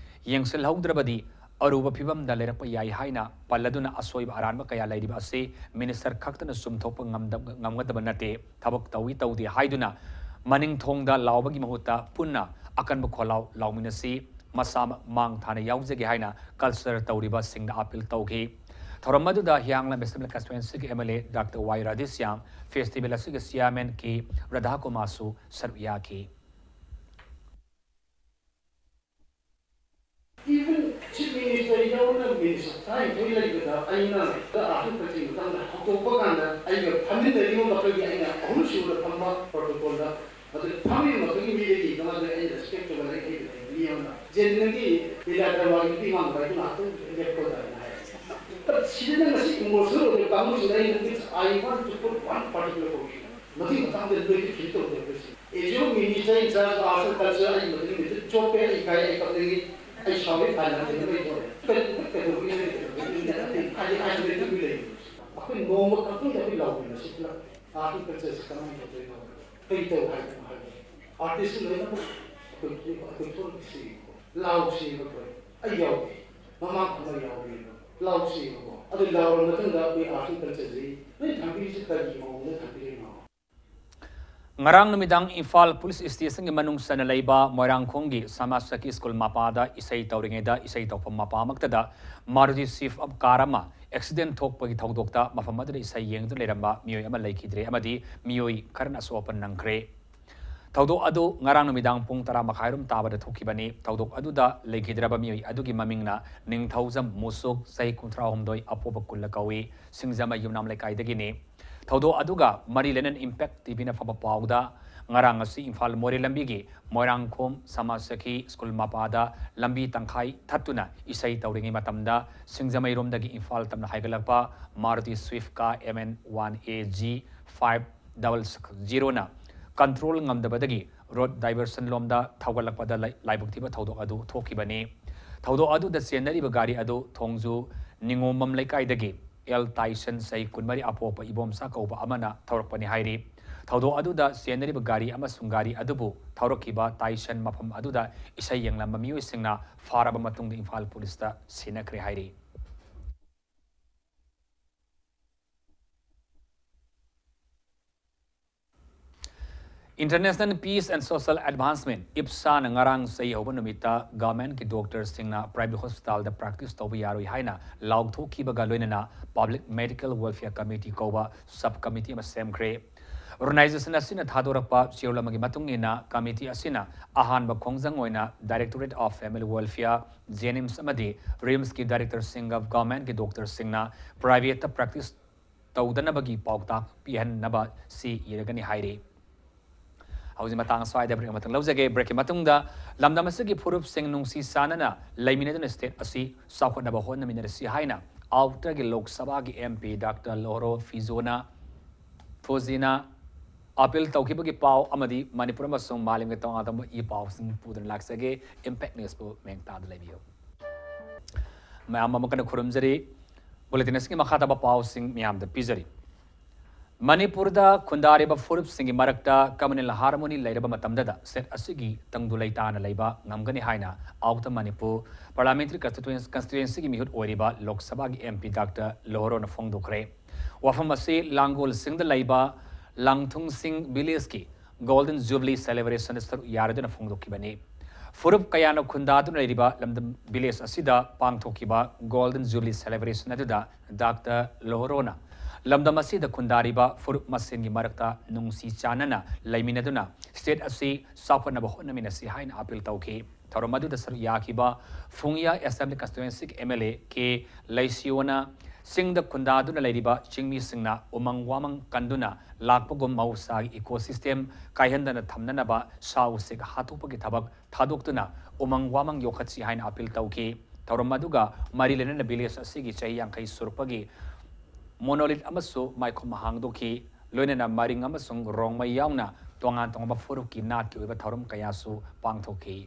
ꯌꯦꯡꯁꯤꯜꯍꯧꯗ꯭ꯔꯕꯗꯤ ꯑꯔꯨꯕ ꯐꯤꯕꯝꯗ ꯂꯩꯔꯛꯄ ꯌꯥꯏ ꯍꯥꯏꯅ ꯄꯜꯂꯗꯨꯅ, ꯑꯁꯣꯏꯕ ꯑꯔꯥꯟꯕ ꯀꯌꯥ ꯂꯩꯔꯤꯕ ꯑꯁꯤ Minister ꯈꯛꯇꯅ ꯆꯨꯝꯊꯣꯛꯄ ꯉꯝꯗ-, ꯉꯝꯒꯗꯕ ꯅꯠꯇꯦ꯫ ꯊꯕꯛ ꯇꯧꯏ ꯇꯧꯗꯦ ꯍꯥꯏꯗꯨꯅ ꯃꯅꯤꯡ ꯊꯣꯡꯗ ꯂꯥꯎꯕꯒꯤ ꯃꯍꯨꯠꯇ ꯄꯨꯟꯅ ꯑꯀꯟꯕ ꯈꯣꯜꯂꯥꯎ ꯂꯥꯎꯃꯤꯟꯅꯁꯤ꯫ ꯃꯁꯥꯃꯛ ꯃꯥꯡ ꯊꯥꯅ ꯌꯥꯎꯖꯒꯦ ꯍꯥꯏꯅ Culture ꯇꯧꯔꯤꯕꯁꯤꯡꯗ appeal ꯇꯧꯈꯤ꯫ ꯊꯧꯔꯝ ꯑꯗꯨꯗ ꯍꯤꯌꯥꯡꯂꯝ Assembly Constituency ꯒꯤ M L A Doctor Y Radheshyam, festival ꯑꯁꯤꯒꯤ Chairman ꯀꯦ ꯔꯥꯙꯥꯀꯨꯃꯥꯔꯁꯨ ꯁꯔꯨꯛ ꯌꯥꯈꯤ꯫ ꯇꯔꯥꯅꯤꯊꯣꯏ ꯂꯩꯕꯗ ꯑꯩꯅ ꯑꯥꯔꯇꯤꯀꯜꯁꯤꯡ ꯃꯇꯥꯡꯗ ꯍꯧꯗꯣꯛꯄ ꯀꯥꯟꯗ ꯑꯩꯒ ꯐꯝꯃꯤꯟꯅꯔꯤꯕ ꯃꯈꯣꯏꯒꯤ ꯑꯩꯅ ꯑꯍꯨꯝꯁꯨꯕꯗ ꯐꯝꯕ ꯄ꯭ꯔꯣꯇꯣꯀꯣꯜꯗ, ꯃꯗꯨꯗ ꯐꯝꯃꯤꯕ ꯃꯈꯣꯏꯒꯤ ꯃꯤꯗꯒꯤ ꯃꯉꯥꯗ ꯑꯩꯅ ꯔꯦꯁꯄꯦꯛ ꯇꯧꯕ ꯂꯩ, ꯑꯩꯒꯤ ꯃꯤ ꯑꯃꯅ ꯖꯦꯟ ꯅꯪꯒꯤ ꯂꯤꯂꯥ ꯗ꯭ꯔꯃꯥꯒꯤ ꯅꯨꯄꯤ ꯃꯥꯡꯕ ꯍꯥꯏꯗꯨ ꯉꯥꯏꯍꯥꯛꯇꯪ ꯂꯦꯞꯄꯣꯗꯅ ꯍꯥꯏ꯫ ꯁꯤꯗꯅ ꯉꯁꯤ ꯏꯃꯣꯁꯅꯦꯜ ꯑꯣꯏꯕ ꯀꯥꯡꯕꯨꯁꯤꯗ ꯑꯩꯅ, "Please, I want to put one particular position." ꯃꯗꯨꯒꯤ ꯃꯇꯥꯡꯗ ꯅꯣꯏꯗꯤ ꯐꯤꯜ ꯇꯧꯗꯕ꯭ꯔꯥ ꯁꯤ? As you minister in charge of arts and culture, ꯑꯩ ꯃꯗꯨꯒꯤ ꯅꯨꯃꯤꯠꯇꯨ ꯆꯣꯞꯄꯦ, ꯑꯩ ꯏꯀꯥꯏ, ꯑꯩ ꯀꯞꯅꯤꯡꯉꯤ, ꯑꯩ ꯁꯥꯎꯔꯦ, ꯐꯥꯏꯅꯥꯟꯁꯤꯌꯦꯜ ꯂꯣꯏ ꯇꯧꯔꯦ꯫ ꯀꯩꯗꯧꯕꯒꯤ ꯅꯣꯏ ꯀꯩꯗꯧꯕꯒꯤ ꯍꯥꯏꯗꯤ ꯑꯥꯏꯁꯣꯂꯦꯇꯦꯗ ꯂꯩ꯫ ꯑꯩꯈꯣꯏ ꯅꯣꯡꯃ ꯈꯛꯇꯪꯗ ꯑꯩꯈꯣꯏ ꯂꯥꯎꯃꯤꯟꯅꯁꯤ ꯄꯨꯂꯞ꯫ ꯑꯥꯔꯠ ꯑꯦꯟ ꯀꯜꯆꯔꯁꯤ ꯀꯃꯥꯏꯅ ꯇꯧꯗꯣꯏꯅꯣ? ꯀꯔꯤ ꯇꯧ ꯍꯥꯏꯕꯅꯣ ꯍꯥꯏꯕ? ꯑꯥꯔꯇꯤꯁꯁꯨ ꯂꯣꯏꯅꯃꯛ ꯑꯩꯈꯣꯏ, ꯑꯩꯈꯣꯏ ꯊꯣꯛꯂꯛꯁꯤ, ꯂꯥꯎꯁꯤ ꯑꯩꯈꯣꯏ꯫ ꯑꯩ ꯌꯥꯎꯒꯦ꯫ ꯃꯃꯥꯡ ꯐꯝꯕ ꯌꯥꯎꯒꯦ꯫ ꯂꯥꯎꯁꯤ꯫ ꯑꯗꯨ ꯂꯥꯎꯔꯕ ꯃꯇꯨꯡꯗ ꯑꯩꯈꯣꯏ ꯑꯥꯔꯠ ꯑꯦꯟ ꯀꯜꯆꯔꯁꯤ ꯅꯣꯏ ꯊꯝꯕꯤꯔꯤꯁꯤ ꯀꯔꯤ ꯃꯑꯣꯡꯗ ꯊꯝꯕꯤꯔꯤꯅꯣ? ꯉꯔꯥꯡ ꯅꯨꯃꯤꯗꯥꯡ ꯏꯝꯐꯥꯜ ꯄꯨꯂꯤꯁ ꯁ꯭ꯇꯦꯁꯟꯒꯤ ꯃꯅꯨꯡ ꯆꯟꯅ ꯂꯩꯕ ꯃꯣꯏꯔꯥꯡꯈꯣꯝꯒꯤ ꯁꯃꯥꯖ ꯁꯈꯤ ꯁ꯭ꯀꯨꯜ ꯃꯄꯥꯗ ꯏꯁꯩ ꯇꯧꯔꯤꯉꯩꯗ ꯏꯁꯩ ꯇꯧꯐꯝ ꯃꯄꯥꯃꯛꯇꯗ ꯃꯥꯔꯨꯇꯤ ꯁ꯭ꯋꯤꯐ ꯀꯥꯔ ꯑꯃ ꯑꯦꯛꯁꯤꯗꯦꯟ ꯊꯣꯛꯄꯒꯤ ꯊꯧꯗꯣꯛꯇ ꯃꯐꯝ ꯑꯗꯨꯗ ꯏꯁꯩ ꯌꯦꯡꯗꯨꯅ ꯂꯩꯔꯝꯕ ꯃꯤꯑꯣꯏ ꯑꯃ ꯂꯩꯈꯤꯗ꯭ꯔꯦ ꯑꯃꯗꯤ ꯃꯤꯑꯣꯏ ꯈꯔꯅ ꯑꯁꯣꯛ ꯑꯄꯟ ꯅꯪꯈ꯭ꯔꯦ꯫ ꯊꯧꯗꯣꯛ ꯑꯗꯨ ꯉꯔꯥꯡ ꯅꯨꯃꯤꯗꯥꯡ ꯄꯨꯡ ꯇꯔꯥ ꯃꯈꯥꯏꯔꯣꯝ ꯇꯥꯕꯗ ꯊꯣꯛꯈꯤꯕꯅꯤ꯫ ꯊꯧꯗꯣꯛ ꯑꯗꯨꯗ ꯂꯩꯈꯤꯗ꯭ꯔꯕ ꯃꯤꯑꯣꯏ ꯑꯗꯨꯒꯤ ꯃꯃꯤꯡꯅ ꯅꯤꯡꯊꯧꯖꯝ ꯃꯨꯁꯨꯛ, ꯆꯍꯤ ꯀꯨꯟꯊ꯭ꯔꯥ ꯍꯨꯝꯗꯣꯏ, ꯑꯄꯣꯕ ꯀꯨꯜꯂ ꯀꯧꯏ, ꯁꯤꯡꯖꯃꯩ ꯌꯨꯝꯅꯥꯝ ꯂꯩꯀꯥꯏꯗꯒꯤꯅꯤ꯫ ꯊꯧꯗꯣꯛ ꯑꯗꯨꯒ ꯃꯔꯤ ꯂꯩꯅꯅ ꯏꯝꯄꯦꯛ ꯇꯤꯚꯤꯅ ꯐꯪꯕ ꯄꯥꯎꯗ, ꯉꯔꯥꯡ ꯑꯁꯤ ꯏꯝꯐꯥꯜ ꯃꯣꯔꯦ ꯂꯝꯕꯤꯒꯤ ꯃꯣꯏꯔꯥꯡꯈꯣꯝ ꯁꯃꯥꯖ ꯁꯈꯤ ꯁ꯭ꯀꯨꯜ ꯃꯄꯥꯗ ꯂꯝꯕꯤ ꯇꯪꯈꯥꯏ ꯊꯠꯇꯨꯅ ꯏꯁꯩ ꯇꯧꯔꯤꯉꯩ ꯃꯇꯝꯗ, ꯁꯤꯡꯖꯃꯩꯔꯣꯝꯗꯒꯤ ꯏꯝꯐꯥꯜ ꯇꯝꯅ ꯍꯥꯏꯒꯠꯂꯛꯄ Maruti Swift car M N one A G five double zero ꯅ ꯀꯟꯇ꯭ꯔꯣꯜ ꯉꯝꯗꯕꯗꯒꯤ ꯔꯣꯗ ꯗꯥꯏꯚꯔꯁꯟ ꯂꯣꯝꯗ ꯊꯧꯒꯠꯂꯛꯄꯗ ꯂꯥꯏ-, ꯂꯥꯏꯕꯛ ꯊꯤꯕ ꯊꯧꯗꯣꯛ ꯑꯗꯨ ꯊꯣꯛꯈꯤꯕꯅꯤ꯫ ꯊꯧꯗꯣꯛ ꯑꯗꯨꯗ ꯆꯦꯟꯅꯔꯤꯕ ꯒꯥꯔꯤ ꯑꯗꯨ ꯊꯣꯡꯖꯨ ꯅꯤꯉꯣꯝꯕꯝ ꯂꯩꯀꯥꯏꯗꯒꯤ ꯑꯦꯜ ꯇꯥꯏꯁꯟ, ꯆꯍꯤ ꯀꯨꯟꯃꯔꯤ, ꯑꯄꯣꯛꯄ ꯏꯕꯣꯝꯆꯥ ꯀꯧꯕ ꯑꯃꯅ ꯊꯧꯔꯛꯄꯅꯤ ꯍꯥꯏꯔꯤ꯫ ꯊꯧꯗꯣꯛ ꯑꯗꯨꯗ ꯆꯦꯟꯅꯔꯤꯕ ꯒꯥꯔꯤ ꯑꯃꯁꯨꯡ ꯒꯥꯔꯤ ꯑꯗꯨꯕꯨ ꯊꯧꯔꯛꯈꯤꯕ ꯇꯥꯏꯁꯟ ꯃꯐꯝ ꯑꯗꯨꯗ ꯏꯁꯩ ꯌꯦꯡꯂꯝꯕ ꯃꯤꯑꯣꯏꯁꯤꯡꯅ ꯐꯥꯔꯕ ꯃꯇꯨꯡꯗ ꯏꯝꯐꯥꯜ ꯄꯨꯂꯤꯁꯇ ꯁꯤꯟꯅꯈ꯭ꯔꯦ ꯍꯥꯏꯔꯤ꯫ International Peace and Social Advancement, ꯏꯞꯁꯥꯅ ꯉꯔꯥꯡ ꯆꯍꯤ ꯍꯧꯕ ꯅꯨꯃꯤꯠꯇ ꯒꯚꯔꯟꯃꯦꯟꯠꯀꯤ ꯗꯣꯛꯇꯔꯁꯤꯡꯅ ꯄ꯭ꯔꯥꯏꯚꯦꯠ ꯍꯣꯁꯄꯤꯇꯥꯜꯗ ꯄ꯭ꯔꯦꯛꯇꯤꯁ ꯇꯧꯕ ꯌꯥꯔꯣꯏ ꯍꯥꯏꯅ ꯂꯥꯎꯊꯣꯛꯈꯤꯕꯒ ꯂꯣꯏꯅꯅ Public Medical Welfare Committee ꯀꯧꯕ ꯁꯕ ꯀꯃꯤꯇꯤ ꯑꯃ ꯁꯦꯝꯈ꯭ꯔꯦ꯫ ꯑꯣꯔꯒꯅꯥꯏꯖꯦꯁꯟ ꯑꯁꯤꯅ ꯊꯥꯗꯣꯔꯛꯄ ꯆꯦꯔꯣꯜ ꯑꯃꯒꯤ ꯃꯇꯨꯡ ꯏꯟꯅ, ꯀꯃꯤꯇꯤ ꯑꯁꯤꯅ ꯑꯍꯥꯟꯕ ꯈꯣꯡꯖꯪ ꯑꯣꯏꯅ Directorate of Family Welfare, ꯖꯦꯅꯤꯝꯁ ꯑꯃꯗꯤ ꯔꯤꯝꯁꯀꯤ ꯗꯥꯏꯔꯦꯛꯇꯔꯁꯤꯡꯒ ꯒꯚꯔꯟꯃꯦꯟꯠꯀꯤ ꯗꯣꯛꯇꯔꯁꯤꯡꯅ ꯄ꯭ꯔꯥꯏꯚꯦꯠꯇ ꯄ꯭ꯔꯦꯛꯇꯤꯁ ꯇꯧꯗꯅꯕꯒꯤ ꯄꯥꯎꯇꯥꯛ ꯄꯤꯍꯟꯅꯕ ꯁꯤ ꯏꯔꯒꯅꯤ ꯍꯥꯏꯔꯤ꯫ ꯍꯧꯖꯤꯛ ꯃꯇꯥꯡ ꯑꯁ꯭ꯋꯥꯏꯗ ꯕ꯭ꯔꯦꯛ ꯑꯃꯇꯪ ꯂꯧꯖꯒꯦ꯫ ꯕ꯭ꯔꯦꯛꯀꯤ ꯃꯇꯨꯡꯗ ꯂꯝꯗꯝ ꯑꯁꯤꯒꯤ ꯐꯨꯔꯨꯞꯁꯤꯡ ꯅꯨꯡꯁꯤ ꯆꯥꯟꯅꯅ ꯂꯩꯃꯤꯟꯅꯗꯨꯅ ꯁ꯭ꯇꯦꯠ ꯑꯁꯤ ꯆꯥꯎꯈꯠꯅꯕ ꯍꯣꯠꯅꯃꯤꯟꯅꯔꯁꯤ ꯍꯥꯏꯅ ꯑꯥꯎꯇꯔꯒꯤ ꯂꯣꯛ ꯁꯚꯥꯒꯤ ꯑꯦꯝ ꯄꯤ ꯗꯥꯛꯇꯔ ꯂꯣꯍꯣꯔꯣ ꯐꯤꯖꯣꯅ, ꯐꯣꯖꯤꯅ ꯑꯄꯤꯜ ꯇꯧꯈꯤꯕꯒꯤ ꯄꯥꯎ ꯑꯃꯗꯤ ꯃꯅꯤꯄꯨꯔ ꯑꯃꯁꯨꯡ ꯃꯥꯂꯦꯝꯒꯤ ꯇꯣꯉꯥꯟ ꯇꯣꯉꯥꯟꯕ ꯏ ꯄꯥꯎꯁꯤꯡ ꯄꯨꯗꯨꯅ ꯂꯥꯛꯆꯒꯦ꯫ ꯏꯝꯄꯦꯛ ꯅ꯭ꯌꯨꯁꯄꯨ ꯃꯦꯡ ꯇꯥꯗꯨꯅ ꯂꯩꯕꯤꯌꯨ꯫ ꯃꯌꯥꯝ ꯑꯃꯨꯛ ꯍꯟꯅ ꯈꯨꯔꯨꯝꯖꯔꯤ꯫ ꯕꯨꯂꯦꯇꯤꯟ ꯑꯁꯤꯒꯤ ꯃꯈꯥ ꯇꯥꯕ ꯄꯥꯎꯁꯤꯡ ꯃꯌꯥꯝꯗ ꯄꯤꯖꯔꯤ꯫ ꯃꯅꯤꯄꯨꯔꯗ ꯈꯨꯟꯗꯥꯔꯤꯕ ꯐꯨꯔꯨꯞꯁꯤꯡꯒꯤ ꯃꯔꯛꯇ ꯀꯝꯃꯨꯅꯦꯜ ꯍꯥꯔꯃꯣꯅꯤ ꯂꯩꯔꯕ ꯃꯇꯝꯗꯗ ꯁ꯭ꯇꯦꯠ ꯑꯁꯤꯒꯤ ꯇꯪꯗꯨ ꯂꯩꯇꯥꯅ ꯂꯩꯕ ꯉꯝꯒꯅꯤ ꯍꯥꯏꯅ ꯑꯥꯎꯇꯔ ꯃꯅꯤꯄꯨꯔ ꯄꯥꯔꯂꯤꯌꯥꯃꯦꯟꯇꯔꯤ ꯀꯟꯁꯇꯤꯇ꯭ꯌꯨꯌꯦꯟ-, ꯀꯟꯁꯇꯤꯇ꯭ꯌꯨꯌꯦꯟꯁꯤꯒꯤ ꯃꯤꯍꯨꯠ ꯑꯣꯏꯔꯤꯕ ꯂꯣꯛ ꯁꯚꯥꯒꯤ ꯑꯦꯝ ꯄꯤ ꯗꯥꯛꯇꯔ ꯂꯣꯍꯣꯔꯣꯅ ꯐꯣꯡꯗꯣꯛꯈ꯭ꯔꯦ꯫ ꯋꯥꯐꯝ ꯑꯁꯤ ꯂꯥꯡꯒꯣꯜꯁꯤꯡꯗ ꯂꯩꯕ ꯂꯥꯡꯊꯨꯡꯁꯤꯡ ꯚꯤꯂꯦꯖꯀꯤ ꯒꯣꯜꯗꯟ ꯖꯨꯕꯤꯂꯤ ꯁꯦꯂꯦꯕ꯭ꯔꯦꯁꯟꯗ ꯁꯔꯨꯛ ꯌꯥꯔꯗꯨꯅ ꯐꯣꯡꯗꯣꯛꯈꯤꯕꯅꯤ꯫ ꯐꯨꯔꯨꯞ ꯀꯌꯥꯅ ꯈꯨꯟꯗꯥꯗꯨꯅ ꯂꯩꯔꯤꯕ ꯂꯝꯗꯝ ꯚꯤꯂꯦꯖ ꯑꯁꯤꯗ ꯄꯥꯡꯊꯣꯛꯈꯤꯕ ꯒꯣꯜꯗꯟ ꯖꯨꯕꯤꯂꯤ ꯁꯦꯂꯦꯕ꯭ꯔꯦꯁꯟ ꯑꯗꯨꯗ ꯗꯥꯛꯇꯔ ꯂꯣꯍꯣꯔꯣꯅ ꯂꯝꯗꯝ ꯑꯁꯤꯗ ꯈꯨꯟꯗꯥꯔꯤꯕ ꯐꯨꯔꯨꯞ ꯃꯁꯦꯟꯒꯤ ꯃꯔꯛꯇ ꯅꯨꯡꯁꯤ ꯆꯥꯟꯅꯅ ꯂꯩꯃꯤꯟꯅꯗꯨꯅ ꯁ꯭ꯇꯦꯠ ꯑꯁꯤ ꯆꯥꯎꯈꯠꯅꯕ ꯍꯣꯠꯅꯃꯤꯟꯅꯁꯤ ꯍꯥꯏꯅ ꯑꯄꯤꯜ ꯇꯧꯈꯤ꯫ ꯊꯧꯔꯝ ꯑꯗꯨꯗ ꯁꯔꯨꯛ ꯌꯥꯈꯤꯕ ꯐꯨꯡꯌꯥ ꯑꯦꯁꯦꯝꯕ꯭ꯂꯤ ꯀꯟꯁꯇꯤꯇ꯭ꯌꯨꯌꯦꯟꯁꯤꯒꯤ ꯑꯦꯝ ꯑꯦꯜ ꯑꯦ ꯀꯦ ꯂꯩꯁꯤꯌꯣꯅ ꯆꯤꯡꯗ ꯈꯨꯟꯗꯥꯗꯨꯅ ꯂꯩꯔꯤꯕ ꯆꯤꯡꯃꯤꯁꯤꯡꯅ ꯎꯃꯪ ꯋꯥꯃꯪ ꯀꯟꯗꯨꯅ ꯂꯥꯛꯄꯒꯨꯝ ꯃꯍꯧꯁꯥꯒꯤ ꯏꯀꯣꯁꯤꯁꯇꯦꯝ ꯀꯥꯏꯍꯟꯗꯅ ꯊꯝꯅꯅꯕ ꯁꯥ ꯎꯆꯦꯛ ꯍꯥꯠꯇꯣꯛꯄꯒꯤ ꯊꯕꯛ ꯊꯥꯗꯣꯛꯇꯨꯅ ꯎꯃꯪ ꯋꯥꯃꯪ ꯌꯣꯛꯈꯠꯁꯤ ꯍꯥꯏꯅ ꯑꯄꯤꯜ ꯇꯧꯈꯤ꯫ ꯊꯧꯔꯝ ꯑꯗꯨꯒ ꯃꯔꯤ ꯂꯩꯅꯅ ꯚꯤꯂꯦꯖ ꯑꯁꯤꯒꯤ ꯆꯍꯤ ꯌꯥꯡꯈꯩ ꯁꯨꯔꯛꯄꯒꯤ ꯃꯣꯅꯣꯂꯤꯠ ꯑꯃꯁꯨ ꯃꯥꯏꯈꯨꯝ ꯍꯥꯡꯗꯣꯛꯈꯤ꯫ ꯂꯣꯏꯅꯅ ꯃꯔꯤꯡ ꯑꯃꯁꯨꯡ ꯔꯣꯡꯃꯩ ꯌꯥꯎꯅ ꯇꯣꯉꯥꯟ ꯇꯣꯉꯥꯟꯕ ꯐꯨꯔꯨꯞꯀꯤ ꯅꯥꯠꯀꯤ ꯑꯣꯏꯕ ꯊꯧꯔꯝ ꯀꯌꯥꯁꯨ ꯄꯥꯡꯊꯣꯛꯈꯤ꯫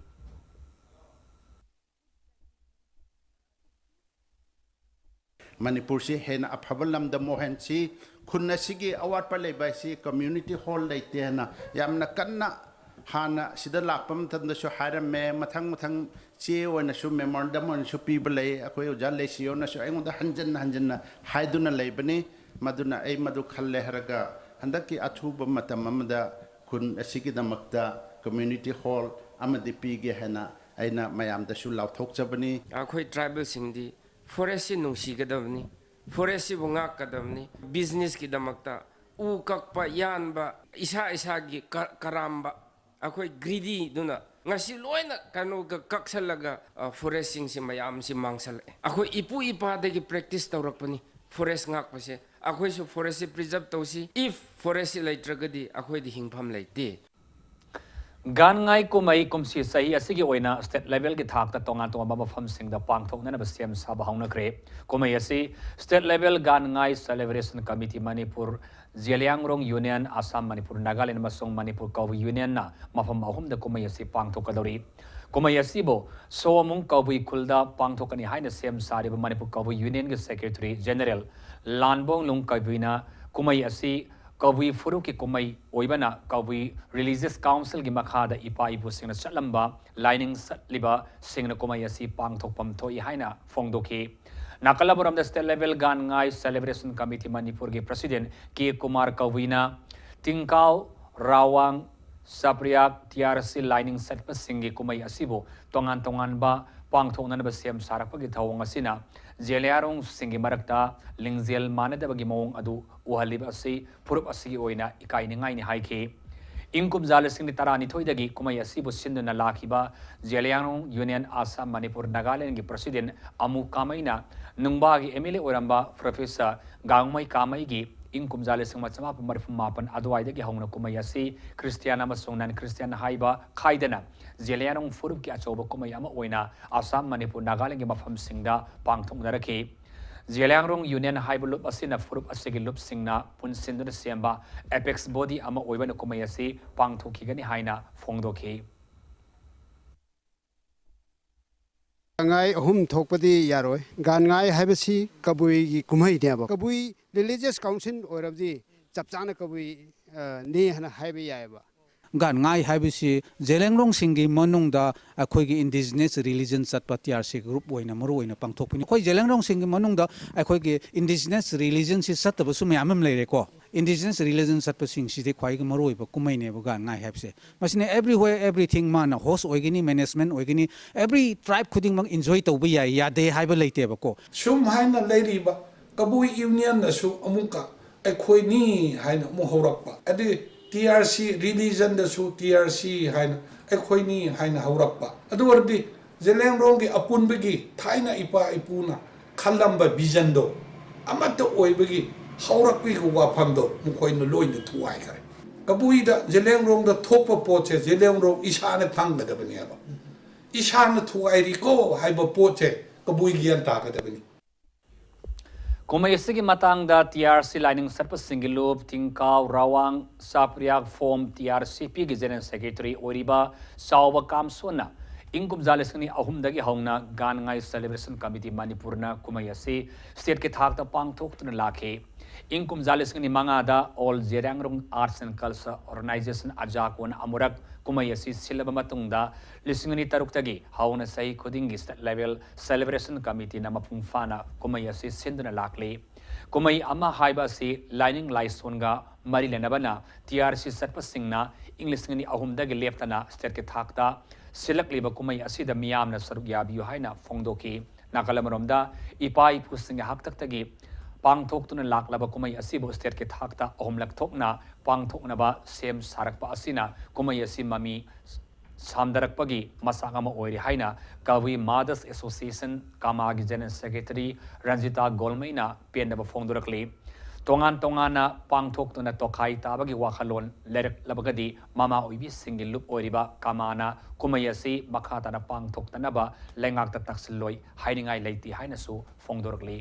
ꯃꯅꯤꯄꯨꯔꯁꯤ ꯍꯦꯟꯅ ꯑꯐꯕ ꯂꯝꯗꯝ ꯑꯣꯏꯍꯟꯁꯤ꯫ ꯈꯨꯟ ꯑꯁꯤꯒꯤ ꯑꯋꯥꯠꯄ ꯂꯩꯕ ꯍꯥꯏꯁꯤ ꯀꯝꯃ꯭ꯌꯨꯅꯤꯇꯤ ꯍꯣꯜ ꯂꯩꯇꯦꯅ ꯌꯥꯝꯅ ꯀꯟꯅ ꯍꯥꯟꯅ ꯁꯤꯗ ꯂꯥꯛꯄ ꯃꯇꯝꯗꯁꯨ ꯍꯥꯏꯔꯝꯃꯦ꯫ ꯃꯊꯪ ꯃꯊꯪ ꯆꯦ ꯑꯣꯏꯅꯁꯨ, ꯃꯦꯃꯣꯔꯦꯟꯗꯝ ꯑꯣꯏꯅꯁꯨ ꯄꯤꯕ ꯂꯩ꯫ ꯑꯩꯈꯣꯏ ꯑꯣꯖꯥ ꯂꯩꯁꯤꯌꯣꯅꯁꯨ ꯑꯩꯉꯣꯟꯗ ꯍꯟꯖꯟ ꯍꯟꯖꯟꯅ ꯍꯥꯏꯗꯨꯅ ꯂꯩꯕꯅꯤ꯫ ꯃꯗꯨꯅ ꯑꯩ ꯃꯗꯨ ꯈꯜꯂꯦ ꯍꯥꯏꯔꯒ ꯍꯟꯗꯛꯀꯤ ꯑꯊꯨꯕ ꯃꯇꯝ ꯑꯃꯗ ꯈꯨꯟ ꯑꯁꯤꯒꯤꯗꯃꯛꯇ community hall ꯑꯃꯗꯤ ꯄꯤꯒꯦ ꯍꯥꯏꯅ ꯑꯩꯅ ꯃꯌꯥꯝꯗꯁꯨ ꯂꯥꯎꯊꯣꯛꯆꯕꯅꯤ꯫ ꯑꯩꯈꯣꯏ ꯇ꯭ꯔꯥꯏꯕꯦꯜꯁꯤꯡꯗꯤ ꯐꯣꯔꯦꯁꯁꯤ ꯅꯨꯡꯁꯤꯒꯗꯕꯅꯤ꯫ ꯐꯣꯔꯦꯁꯁꯤꯕꯨ ꯉꯥꯛꯀꯗꯕꯅꯤ꯫ ꯕꯤꯖꯤꯅꯦꯁꯀꯤꯗꯃꯛꯇ ꯎ ꯀꯛꯄ, ꯌꯥꯟꯕ, ꯏꯁꯥ ꯏꯁꯥꯒꯤ ꯀ- ꯀꯔꯥꯝꯕ, ꯑꯩꯈꯣꯏ ꯒ꯭ꯔꯤꯗꯤꯗꯨꯅ ꯉꯁꯤ ꯂꯣꯏꯅ ꯀꯩꯅꯣꯒ ꯀꯛꯁꯜꯂꯒ, ꯑ, ꯐꯣꯔꯦꯁꯁꯤꯡꯁꯤ ꯃꯌꯥꯝꯁꯤ ꯃꯥꯡꯁꯜꯂꯛꯑꯦ꯫ ꯑꯩꯈꯣꯏ ꯏꯄꯨ ꯏꯄꯥꯗꯒꯤ ꯄ꯭ꯔꯦꯛꯇꯤꯁ ꯇꯧꯔꯛꯄꯅꯤ ꯐꯣꯔꯦꯁ ꯉꯥꯛꯄꯁꯦ꯫ ꯑꯩꯈꯣꯏꯁꯨ ꯐꯣꯔꯦꯁꯁꯤ ꯄ꯭ꯔꯤꯖꯔꯕ ꯇꯧꯁꯤ꯫ If ꯐꯣꯔꯦꯁꯁꯤ ꯂꯩꯇ꯭ꯔꯒꯗꯤ ꯑꯩꯈꯣꯏꯗꯤ ꯍꯤꯡꯐꯝ ꯂꯩꯇꯦ꯫ ꯒꯥꯟ ꯉꯥꯏ ꯀꯨꯝꯍꯩ ꯀꯨꯝꯁꯤ ꯆꯍꯤ ꯑꯁꯤꯒꯤ ꯑꯣꯏꯅ ꯁ꯭ꯇꯦꯠ ꯂꯦꯚꯦꯜꯒꯤ ꯊꯥꯛꯇ ꯇꯣꯉꯥꯟ ꯇꯣꯉꯥꯟꯕ ꯃꯐꯝꯁꯤꯡꯗ ꯄꯥꯡꯊꯣꯛꯅꯅꯕ ꯁꯦꯝ ꯁꯥꯕ ꯍꯧꯅꯈ꯭ꯔꯦ꯫ ꯀꯨꯝꯍꯩ ꯑꯁꯤ state Level Gaan Ngai Celebration Committee Manipur, Zeliangrong Union Assam Manipur Nagaland ꯑꯃꯁꯨꯡ ꯃꯅꯤꯄꯨꯔ ꯀꯕꯨꯏ ꯌꯨꯅꯤꯌꯟꯅ ꯃꯐꯝ ꯑꯍꯨꯝꯗ ꯀꯨꯝꯍꯩ ꯑꯁꯤ ꯄꯥꯡꯊꯣꯛꯀꯗꯧꯔꯤ꯫ ꯀꯨꯝꯍꯩ ꯑꯁꯤꯕꯨ ꯁꯣꯃꯨꯡ ꯀꯕꯨꯏ ꯈꯨꯜꯗ ꯄꯥꯡꯊꯣꯛꯀꯅꯤ ꯍꯥꯏꯅ ꯁꯦꯝ ꯁꯥꯔꯤꯕ ꯃꯅꯤꯄꯨꯔ ꯀꯕꯨꯏ ꯌꯨꯅꯤꯌꯟꯒꯤ ꯁꯦꯀ꯭ꯔꯦꯇꯔꯤ ꯖꯦꯅꯔꯦꯜ ꯂꯥꯟꯕꯣꯡꯂꯨꯡ ꯀꯕꯨꯏꯅ ꯀꯨꯝꯍꯩ ꯑꯁꯤ ꯀꯕꯨꯏ ꯐꯨꯔꯨꯞꯀꯤ ꯀꯨꯝꯍꯩ ꯑꯣꯏꯕꯅ ꯀꯕꯨꯏ ꯔꯤꯂꯤꯖꯤꯌꯁ ꯀꯥꯎꯟꯁꯤꯜꯒꯤ ꯃꯈꯥꯗ ꯏꯄꯥ ꯏꯄꯨꯁꯤꯡꯅ ꯆꯠꯂꯝꯕ ꯂꯥꯏꯅꯤꯡ ꯆꯠꯂꯤꯕꯁꯤꯡꯅ ꯀꯨꯝꯍꯩ ꯑꯁꯤ ꯄꯥꯡꯊꯣꯛꯐꯝ ꯊꯣꯛꯏ ꯍꯥꯏꯅ ꯐꯣꯡꯗꯣꯛꯈꯤ꯫ ꯅꯥꯀꯜ ꯑꯃꯔꯣꯝꯗ state Level Gaan Ngai Celebration committee ꯃꯅꯤꯄꯨꯔꯒꯤ ꯄ꯭ꯔꯁꯤꯗꯦꯟ ꯀꯦ ꯀꯨꯃꯥꯔ ꯀꯕꯨꯏꯅ ꯇꯤꯡꯀꯥꯎ, ꯔꯥꯋꯥꯡ, ꯆꯥꯄ꯭ꯔꯤꯌꯥꯛ, ꯇꯤ ꯑꯥꯔ ꯁꯤ ꯂꯥꯏꯅꯤꯡ ꯆꯠꯄꯁꯤꯡꯒꯤ ꯀꯨꯝꯍꯩ ꯑꯁꯤꯕꯨ ꯇꯣꯉꯥꯟ ꯇꯣꯉꯥꯟꯕ ꯄꯥꯡꯊꯣꯛꯅꯅꯕ ꯁꯦꯝ ꯁꯥꯔꯛꯄꯒꯤ ꯊꯧꯑꯣꯡ ꯑꯁꯤꯅ ꯖꯦꯂꯤꯌꯥꯡꯔꯣꯡꯁꯤꯡꯒꯤ ꯃꯔꯛꯇ ꯂꯤꯡꯖꯦꯜ ꯃꯥꯟꯅꯗꯕꯒꯤ ꯃꯑꯣꯡ ꯑꯗꯨ ꯎꯍꯜꯂꯤꯕ ꯑꯁꯤ ꯐꯨꯔꯨꯞ ꯑꯁꯤꯒꯤ ꯑꯣꯏꯅ ꯏꯀꯥꯏꯅꯤꯡꯉꯥꯏꯅꯤ ꯍꯥꯏꯈꯤ꯫ ꯏꯪ ꯀꯨꯝꯖꯥ ꯂꯤꯁꯤꯡ ꯇꯔꯥꯅꯤꯊꯣꯏꯗꯒꯤ ꯀꯨꯝꯍꯩ ꯑꯁꯤꯕꯨ ꯁꯤꯟꯗꯨꯅ ꯂꯥꯛꯈꯤꯕ ꯖꯦꯂꯤꯌꯥꯡꯔꯣꯡ ꯌꯨꯅꯤꯌꯟ ꯑꯁꯥꯝ ꯃꯅꯤꯄꯨꯔ ꯅꯥꯒꯥꯂꯦꯟꯒꯤ ꯄ꯭ꯔꯁꯤꯗꯦꯟ ꯑꯃꯨ ꯀꯥꯃꯩꯅ ꯅꯨꯡꯕꯥꯒꯤ ꯑꯦꯝ ꯑꯦꯜ ꯑꯦ ꯑꯣꯏꯔꯝꯕ ꯄ꯭ꯔꯣꯐꯦꯁꯔ ꯒꯥꯡꯃꯩ ꯀꯥꯃꯩꯒꯤ ꯏꯪ ꯀꯨꯝꯖꯥ ꯂꯤꯁꯤꯡ ꯑꯃ ꯆꯃꯥꯄꯟ ꯃꯔꯤꯐꯨ ꯃꯥꯄꯟ ꯑꯗꯨꯋꯥꯏꯗꯒꯤ ꯍꯧꯅ ꯀꯨꯝꯍꯩ ꯑꯁꯤ ꯈ꯭ꯔꯤꯁꯇꯤꯌꯥꯟ ꯑꯃꯁꯨꯡ ꯅꯟ ꯈ꯭ꯔꯤꯁꯇꯤꯌꯥꯟ ꯍꯥꯏꯕ ꯈꯥꯏꯗꯅ ꯖꯦꯂꯤꯌꯥꯡꯔꯣꯡ ꯐꯨꯔꯨꯞꯀꯤ ꯑꯆꯧꯕ ꯀꯨꯝꯍꯩ ꯑꯃ ꯑꯣꯏꯅ ꯑꯁꯥꯝ, ꯃꯅꯤꯄꯨꯔ, ꯅꯥꯒꯥꯂꯦꯟꯒꯤ ꯃꯐꯝꯁꯤꯡꯗ ꯄꯥꯡꯊꯣꯛꯅꯔꯛꯈꯤ꯫ ꯖꯦꯂꯤꯌꯥꯡꯔꯣꯡ ꯌꯨꯅꯤꯌꯟ ꯍꯥꯏꯕ ꯂꯨꯞ ꯑꯁꯤꯅ ꯐꯨꯔꯨꯞ ꯑꯁꯤꯒꯤ ꯂꯨꯞꯁꯤꯡꯅ ꯄꯨꯟꯁꯤꯟꯗꯨꯅ ꯁꯦꯝꯕ ꯑꯦꯄꯦꯛꯁ ꯕꯣꯗꯤ ꯑꯃ ꯑꯣꯏꯕꯅ ꯀꯨꯝꯍꯩ ꯑꯁꯤ ꯄꯥꯡꯊꯣꯛꯈꯤꯒꯅꯤ ꯍꯥꯏꯅ ꯐꯣꯡꯗꯣꯛꯈꯤ꯫ ꯒꯥꯟꯉꯥꯏ ꯑꯍꯨꯝ ꯊꯣꯛꯄꯗꯤ ꯌꯥꯔꯣꯏ꯫ ꯒꯥꯟꯉꯥꯏ ꯍꯥꯏꯕꯁꯤ ꯀꯕꯨꯏꯒꯤ ꯀꯨꯝꯍꯩꯅꯦꯕ꯫ ꯀꯕꯨꯏ ꯔꯤꯂꯤꯖꯤꯌꯁ ꯀꯥꯎꯟꯁꯤꯜ ꯑꯣꯏꯔꯕꯗꯤ ꯆꯞ ꯆꯥꯅ ꯀꯕꯨꯏ, ꯑ, ꯅꯤ ꯍꯥꯏꯅ ꯍꯥꯏꯕ ꯌꯥꯏꯑꯕ꯫ ꯒꯥꯟꯉꯥꯏ ꯍꯥꯏꯕꯁꯤ ꯖꯦꯂꯦꯡꯔꯣꯡꯁꯤꯡꯒꯤ ꯃꯅꯨꯡꯗ ꯑꯩꯈꯣꯏꯒꯤ ꯏꯟꯗꯤꯖꯤꯅꯁ ꯔꯤꯂꯤꯖꯟ ꯆꯠꯄ ꯇꯤ ꯑꯥꯔ ꯁꯤ ꯒ꯭ꯔꯨꯞ ꯑꯣꯏꯅ ꯃꯔꯨ ꯑꯣꯏꯅ ꯄꯥꯡꯊꯣꯛꯄꯅꯤ꯫ ꯑꯩꯈꯣꯏ ꯖꯦꯂꯦꯡꯔꯣꯡꯁꯤꯡꯒꯤ ꯃꯅꯨꯡꯗ ꯑꯩꯈꯣꯏꯒꯤ ꯏꯟꯗꯤꯖꯤꯅꯁ ꯔꯤꯂꯤꯖꯟꯁꯤ ꯆꯠꯇꯕꯁꯨ ꯃꯌꯥꯝ ꯑꯃ ꯂꯩꯔꯦꯀꯣ꯫ Indigenous religion ꯆꯠꯄꯁꯤꯡꯁꯤꯗꯤ ꯈ꯭ꯋꯥꯏꯗꯒꯤ ꯃꯔꯨꯑꯣꯏꯕ ꯀꯨꯝꯍꯩꯅꯦꯕ ꯒꯥꯟ ꯉꯥꯏ ꯍꯥꯏꯕꯁꯦ꯫ ꯃꯁꯤꯅ everywhere everything ꯃꯥꯅ host ꯑꯣꯏꯒꯅꯤ, management ꯑꯣꯏꯒꯅꯤ, every tribe ꯈꯨꯗꯤꯡꯃꯛ enjoy ꯇꯧꯕ ꯌꯥꯏ, ꯌꯥꯗꯦ ꯍꯥꯏꯕ ꯂꯩꯇꯦꯕꯀꯣ꯫ ꯁꯨꯝ ꯍꯥꯏꯅ ꯂꯩꯔꯤꯕ ꯀꯕꯨꯏ ꯌꯨꯅꯤꯌꯟꯅꯁꯨ ꯑꯃꯨꯛꯀ ꯑꯩꯈꯣꯏꯅꯤ ꯍꯥꯏꯅ ꯑꯃꯨꯛ ꯍꯧꯔꯛꯄ, ꯑꯗꯩ T R C ꯔꯤꯂꯤꯖꯟꯗꯁꯨ T R C ꯍꯥꯏꯅ, ꯑꯩꯈꯣꯏꯅꯤ ꯍꯥꯏꯅ ꯍꯧꯔꯛꯄ꯫ ꯑꯗꯨ ꯑꯣꯏꯔꯗꯤ ꯖꯦꯂꯦꯡꯔꯣꯡꯒꯤ ꯑꯄꯨꯟꯕꯒꯤ ꯊꯥꯏꯅ ꯏꯄꯥ ꯏꯄꯨꯅ ꯈꯜꯂꯝꯕ ꯚꯤꯖꯟꯗꯣ ꯑꯃꯠꯇ ꯑꯣꯏꯕꯒꯤ ꯍꯧꯔꯛꯄꯒꯤ ꯋꯥꯐꯝꯗꯣ ꯃꯈꯣꯏꯅ ꯂꯣꯏꯅ ꯊꯨꯒꯥꯏꯈ꯭ꯔꯦ꯫ ꯀꯕꯨꯏꯗ ꯖꯦꯂꯦꯡꯔꯣꯡꯗ ꯊꯣꯛꯄ ꯄꯣꯠꯁꯦ ꯖꯦꯂꯦꯡꯔꯣꯡ ꯏꯁꯥꯅ ꯐꯪꯒꯗꯕꯅꯦꯕ꯫ ꯏꯁꯥꯅ ꯊꯨꯒꯥꯏꯔꯤꯀꯣ ꯍꯥꯏꯕ ꯄꯣꯠꯁꯦ ꯀꯕꯨꯏ ꯒ꯭ꯌꯥꯟ ꯇꯥꯒꯗꯕꯅꯤ꯫ ꯀꯨꯝꯍꯩ ꯑꯁꯤꯒꯤ ꯃꯇꯥꯡꯗ ꯇꯤ ꯑꯥꯔ ꯁꯤ ꯂꯥꯏꯅꯤꯡ ꯆꯠꯄꯁꯤꯡꯒꯤ ꯂꯨꯞ ꯊꯤꯡꯀꯥꯎ ꯔꯥꯋꯥꯡ ꯁꯥꯄ꯭ꯔꯤꯌꯥꯛ ꯐꯣꯝ ꯇꯤ ꯑꯥꯔ ꯁꯤ ꯄꯤꯒꯤ ꯖꯦꯅꯔꯦꯜ ꯁꯦꯀ꯭ꯔꯦꯇꯔꯤ ꯑꯣꯏꯔꯤꯕ ꯆꯥꯎꯕ ꯀꯥꯝꯁꯣꯟꯅ ꯏꯪ ꯀꯨꯝꯖꯥ ꯂꯤꯁꯤꯡ ꯑꯅꯤ ꯑꯍꯨꯝꯗꯒꯤ ꯍꯧꯅ ꯒꯥꯟ ꯉꯥꯏ ꯁꯦꯂꯦꯕ꯭ꯔꯦꯁꯟ ꯀꯃꯤꯇꯤ ꯃꯅꯤꯄꯨꯔꯅ ꯀꯨꯝꯍꯩ ꯑꯁꯤ ꯁ꯭ꯇꯦꯠꯀꯤ ꯊꯥꯛꯇ ꯄꯥꯡꯊꯣꯛꯇꯨꯅ ꯂꯥꯛꯈꯤ꯫ ꯏꯪ ꯀꯨꯝꯖꯥ ꯂꯤꯁꯤꯡ ꯑꯅꯤ ꯃꯉꯥꯗ All Zeliangrong Arts and Culture Organisation ꯑꯖꯥꯀꯣꯟ ꯑꯃꯨꯔꯛ ꯀꯨꯝꯍꯩ ꯑꯁꯤ ꯁꯤꯜꯂꯕ ꯃꯇꯨꯡꯗ ꯂꯤꯁꯤꯡ ꯑꯅꯤ ꯇꯔꯨꯛꯇꯒꯤ ꯍꯧꯅ ꯆꯍꯤ ꯈꯨꯗꯤꯡꯒꯤ ꯁ꯭ꯇꯦꯠ ꯂꯦꯚꯦꯜ ꯁꯦꯂꯦꯕ꯭ꯔꯦꯁꯟ ꯀꯃꯤꯇꯤꯅ ꯃꯄꯨꯡ ꯐꯥꯅ ꯀꯨꯝꯍꯩ ꯑꯁꯤ ꯁꯤꯟꯗꯨꯅ ꯂꯥꯛꯂꯤ꯫ ꯀꯨꯝꯍꯩ ꯑꯃ ꯍꯥꯏꯕ ꯑꯁꯤ ꯂꯥꯏꯅꯤꯡ ꯂꯥꯏꯁꯣꯟꯒ ꯃꯔꯤ ꯂꯩꯅꯕꯅ ꯇꯤ ꯑꯥꯔ ꯁꯤ ꯆꯠꯄꯁꯤꯡꯅ ꯏꯪ ꯂꯤꯁꯤꯡ ꯑꯅꯤ ꯑꯍꯨꯝꯗꯒꯤ ꯂꯦꯞꯇꯅ ꯁ꯭ꯇꯦꯠꯀꯤ ꯊꯥꯛꯇ ꯁꯤꯜꯂꯛꯂꯤꯕ ꯀꯨꯝꯍꯩ ꯑꯁꯤꯗ ꯃꯤꯌꯥꯝꯅ ꯁꯔꯨꯛ ꯌꯥꯕꯤꯌꯨ ꯍꯥꯏꯅ ꯐꯣꯡꯗꯣꯛꯈꯤ꯫ ꯅꯥꯀꯜ ꯑꯃꯔꯣꯝꯗ ꯏꯄꯥ ꯏꯄꯨꯁꯤꯡꯒꯤ ꯍꯥꯛꯇꯛꯇꯒꯤ ꯄꯥꯡꯊꯣꯛꯇꯨꯅ ꯂꯥꯛꯂꯕ ꯀꯨꯝꯍꯩ ꯑꯁꯤꯕꯨ ꯁ꯭ꯇꯦꯠꯀꯤ ꯊꯥꯛꯇ ꯑꯍꯨꯝꯂꯛ ꯊꯣꯛꯅ ꯄꯥꯡꯊꯣꯛꯅꯕ ꯁꯦꯝ ꯁꯥꯔꯛꯄ ꯑꯁꯤꯅ ꯀꯨꯝꯍꯩ ꯑꯁꯤ ꯃꯃꯤ ꯁꯥꯝꯗꯔꯛꯄꯒꯤ ꯃꯆꯥꯛ ꯑꯃ ꯑꯣꯏꯔꯤ ꯍꯥꯏꯅ ꯀꯕꯨꯏ ꯃꯥꯗꯔꯁ ꯑꯦꯁꯣꯁꯤꯌꯦꯁꯟ ꯀꯃꯥꯒꯤ ꯖꯦꯅꯔꯦꯜ ꯁꯦꯀ꯭ꯔꯦꯇꯔꯤ ꯔꯟꯖꯤꯇꯥ ꯒꯣꯜꯃꯩꯅ ꯄꯦꯟꯗꯕ ꯐꯣꯡꯗꯣꯔꯛꯂꯤ꯫ ꯇꯣꯉꯥꯟ ꯇꯣꯉꯥꯟꯅ ꯄꯥꯡꯊꯣꯛꯇꯨꯅ ꯇꯣꯈꯥꯏ ꯇꯥꯕꯒꯤ ꯋꯥꯈꯜꯂꯣꯟ ꯂꯩꯔꯛꯂꯕꯒꯗꯤ ꯃꯃꯥ ꯑꯣꯏꯕꯤꯁꯤꯡꯒꯤ ꯂꯨꯞ ꯑꯣꯏꯔꯤꯕ ꯀꯃꯥꯅ ꯀꯨꯝꯍꯩ ꯑꯁꯤ ꯃꯈꯥ ꯇꯥꯅ ꯄꯥꯡꯊꯣꯛꯇꯅꯕ ꯂꯩꯉꯥꯛꯇ ꯇꯛꯁꯤꯜꯂꯣꯏ ꯍꯥꯏꯅꯤꯡꯉꯥꯏ ꯂꯩꯇꯦ ꯍꯥꯏꯅꯁꯨ ꯐꯣꯡꯗꯣꯔꯛꯂꯤ꯫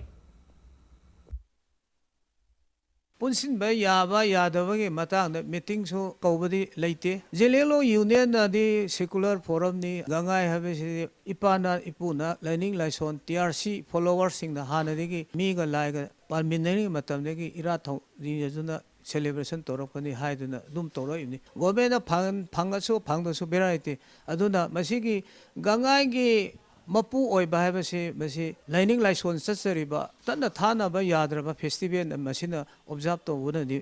ꯄꯨꯟꯁꯤꯟꯕ ꯌꯥꯕ ꯌꯥꯗꯕꯒꯤ ꯃꯇꯥꯡꯗ ꯃꯤꯇꯤꯡꯁꯨ ꯀꯧꯕꯗꯤ ꯂꯩꯇꯦ꯫ ꯖꯦꯂꯦꯡꯂꯣꯡ ꯌꯨꯅꯤꯌꯟꯅꯗꯤ ꯁꯦꯀꯨꯂꯔ ꯐꯣꯔꯝꯅꯤ, ꯒꯥꯡꯉꯥꯏ ꯍꯥꯏꯕꯁꯤꯗꯤ ꯏꯄꯥꯅ ꯏꯄꯨꯅ ꯂꯥꯏꯅꯤꯡ ꯂꯥꯏꯁꯣꯟ ꯇꯤ ꯑꯥꯔ ꯁꯤ ꯐꯣꯂꯣꯋꯔꯁꯤꯡꯅ ꯍꯥꯟꯅꯗꯒꯤ ꯃꯤꯒ ꯂꯥꯏꯒ ꯄꯥꯟꯃꯤꯟꯅꯔꯤꯉꯩ ꯃꯇꯝꯗꯒꯤ ꯏꯔꯥꯠ ꯊꯧꯅꯤꯖꯗꯨꯅ ꯁꯦꯂꯦꯕ꯭ꯔꯦꯁꯟ ꯇꯧꯔꯛꯄꯅꯤ ꯍꯥꯏꯗꯨꯅ ꯑꯗꯨꯝ ꯇꯧꯔꯛꯏꯕꯅꯤ꯫ ꯒꯣꯔꯃꯦꯟꯅ ꯐꯪ-, ꯐꯪꯉꯁꯨ ꯐꯪꯗ꯭ꯔꯁꯨ ꯕꯦꯔꯥ ꯂꯩꯇꯦ꯫ ꯑꯗꯨꯅ ꯃꯁꯤꯒꯤ ꯒꯥꯡꯉꯥꯏꯒꯤ ꯃꯄꯨ ꯑꯣꯏꯕ ꯍꯥꯏꯕꯁꯤ ꯃꯁꯤ ꯂꯥꯏꯅꯤꯡ ꯂꯥꯏꯁꯣꯟ ꯆꯠꯆꯔꯤꯕ ꯇꯠꯅ ꯊꯥꯅꯕ ꯌꯥꯗ꯭ꯔꯕ ꯐꯦꯁꯇꯤꯚꯦꯜ ꯃꯁꯤꯅ ꯑꯣꯕꯖꯥꯔꯕ ꯇꯧꯕꯅꯗꯤ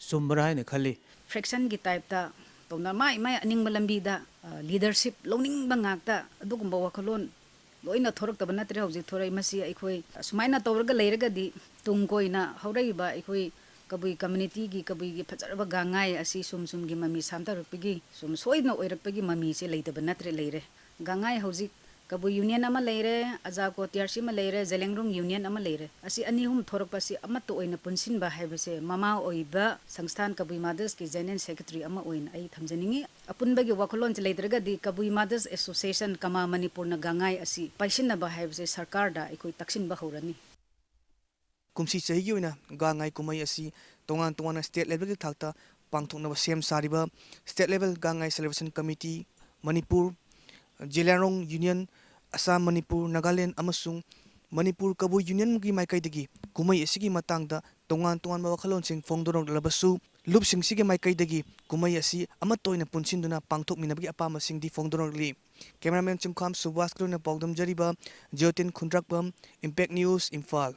ꯆꯨꯝꯕ꯭ꯔꯥ ꯍꯥꯏꯅ ꯈꯜꯂꯤ꯫ ꯐ꯭ꯔꯦꯛꯁꯟꯒꯤ ꯇꯥꯏꯞꯇ ꯇꯧꯅ ꯃꯥꯏ ꯃꯥꯏ ꯑꯅꯤꯡꯕ ꯂꯝꯕꯤꯗ ꯂꯤꯗꯔꯁꯤꯞ ꯂꯧꯅꯤꯡꯕ ꯉꯥꯛꯇ ꯑꯗꯨꯒꯨꯝꯕ ꯋꯥꯈꯜꯂꯣꯟ ꯂꯣꯏꯅ ꯊꯣꯔꯛꯇꯕ ꯅꯠꯇ꯭ꯔꯦ ꯍꯧꯖꯤꯛ ꯊꯣꯔꯛꯏ꯫ ꯃꯁꯤ ꯑꯩꯈꯣꯏ ꯑꯁꯨꯃꯥꯏꯅ ꯇꯧꯔꯒ ꯂꯩꯔꯒꯗꯤ ꯇꯨꯡ ꯀꯣꯏꯅ ꯍꯧꯔꯛꯏꯕ ꯑꯩꯈꯣꯏ ꯀꯕꯨꯏ ꯀꯝꯃ꯭ꯌꯨꯅꯤꯇꯤꯒꯤ ꯀꯕꯨꯏꯒꯤ ꯐꯖꯔꯕ ꯒꯥꯡꯉꯥꯏ ꯑꯁꯤ ꯁꯨꯝ ꯁꯨꯝꯒꯤ ꯃꯃꯤ ꯁꯥꯝꯊꯔꯛꯄꯒꯤ ꯁꯨꯝ ꯁꯣꯏꯗꯅ ꯑꯣꯏꯔꯛꯄꯒꯤ ꯃꯃꯤꯁꯦ ꯂꯩꯇꯕ ꯅꯠꯇ꯭ꯔꯦ ꯂꯩꯔꯦ꯫ ꯒꯥꯡꯉꯥꯏ ꯍꯧꯖꯤꯛ ꯀꯕꯨꯏ ꯌꯨꯅꯤꯌꯟ ꯑꯃ ꯂꯩꯔꯦ, ꯑꯖꯥꯀꯣ ꯇꯤ ꯑꯥꯔ ꯁꯤ ꯑꯃ ꯂꯩꯔꯦ, ꯖꯦꯂꯦꯡꯔꯣꯡ ꯌꯨꯅꯤꯌꯟ ꯑꯃ ꯂꯩꯔꯦ꯫ ꯑꯁꯤ ꯑꯅꯤ ꯑꯍꯨꯝ ꯊꯣꯔꯛꯄꯁꯤ ꯑꯃꯠꯇ ꯑꯣꯏꯅ ꯄꯨꯟꯁꯤꯟꯕ ꯍꯥꯏꯕꯁꯦ ꯃꯃꯥ ꯑꯣꯏꯕ ꯁꯪꯁꯊꯥꯟ ꯀꯕꯨꯏ ꯃꯥꯗꯔꯁꯀꯤ ꯖꯦꯅꯔꯦꯜ ꯁꯦꯀ꯭ꯔꯦꯇꯔꯤ ꯑꯃ ꯑꯣꯏꯅ ꯑꯩ ꯊꯝꯖꯅꯤꯡꯉꯤ꯫ ꯑꯄꯨꯟꯕꯒꯤ ꯋꯥꯈꯜꯂꯣꯟꯁꯤ ꯂꯩꯇ꯭ꯔꯒꯗꯤ ꯀꯕꯨꯏ ꯃꯥꯗꯔꯁ ꯑꯦꯁꯣꯁꯤꯌꯦꯁꯟ ꯀꯃꯥ ꯃꯅꯤꯄꯨꯔꯅ ꯒꯥꯡꯉꯥꯏ ꯑꯁꯤ ꯄꯥꯏꯁꯤꯟꯅꯕ ꯍꯥꯏꯕꯁꯦ ꯁꯔꯀꯥꯔꯗ ꯑꯩꯈꯣꯏ ꯇꯛꯁꯤꯟꯕ ꯍꯧꯔꯅꯤ꯫ ꯀꯨꯝꯁꯤ ꯆꯍꯤꯒꯤ ꯑꯣꯏꯅ ꯒꯥꯡꯉꯥꯏ ꯀꯨꯝꯍꯩ ꯑꯁꯤ ꯇꯣꯉꯥꯟ ꯇꯣꯉꯥꯟꯅ ꯁ꯭ꯇꯦꯠ ꯂꯦꯚꯦꯜꯒꯤ ꯊꯥꯛꯇ ꯄꯥꯡꯊꯣꯛꯅꯕ ꯁꯦꯝ ꯁꯥꯔꯤꯕ State Level Gaanngai Celebration Committee, Manipur, Zeliangrong Union, Assam, Manipur, Nagaland ꯑꯃꯁꯨꯡ ꯃꯅꯤꯄꯨꯔ ꯀꯕꯨꯏ ꯌꯨꯅꯤꯌꯟꯒꯤ ꯃꯥꯏꯀꯩꯗꯒꯤ ꯀꯨꯝꯍꯩ ꯑꯁꯤꯒꯤ ꯃꯇꯥꯡꯗ ꯇꯣꯉꯥꯟ ꯇꯣꯉꯥꯟꯕ ꯋꯥꯈꯜꯂꯣꯟꯁꯤꯡ ꯐꯣꯡꯗꯣꯔꯛꯂꯕꯁꯨ, ꯂꯨꯞꯁꯤꯡꯁꯤꯒꯤ ꯃꯥꯏꯀꯩꯗꯒꯤ ꯀꯨꯝꯍꯩ ꯑꯁꯤ ꯑꯃꯠꯇ ꯑꯣꯏꯅ ꯄꯨꯟꯁꯤꯟꯗꯨꯅ ꯄꯥꯡꯊꯣꯛꯃꯤꯟꯅꯕꯒꯤ ꯑꯄꯥꯝꯕꯁꯤꯡꯗꯤ ꯐꯣꯡꯗꯣꯔꯛꯂꯤ꯫ ꯀꯦꯃꯦꯔꯥꯃꯦꯟ ꯆꯤꯡꯈ꯭ꯋꯥꯝ ꯁꯨꯕꯥꯁꯀ ꯂꯣꯏꯅꯅ ꯄꯥꯎꯗꯝ ꯖꯔꯤꯕ, ꯖꯤꯑꯣꯇꯤꯟ ꯈꯨꯟꯗ꯭ꯔꯥꯛꯄꯝ, ꯏꯝꯄꯦꯛ ꯅ꯭ꯌꯨꯁ, ꯏꯝꯐꯥꯜ꯫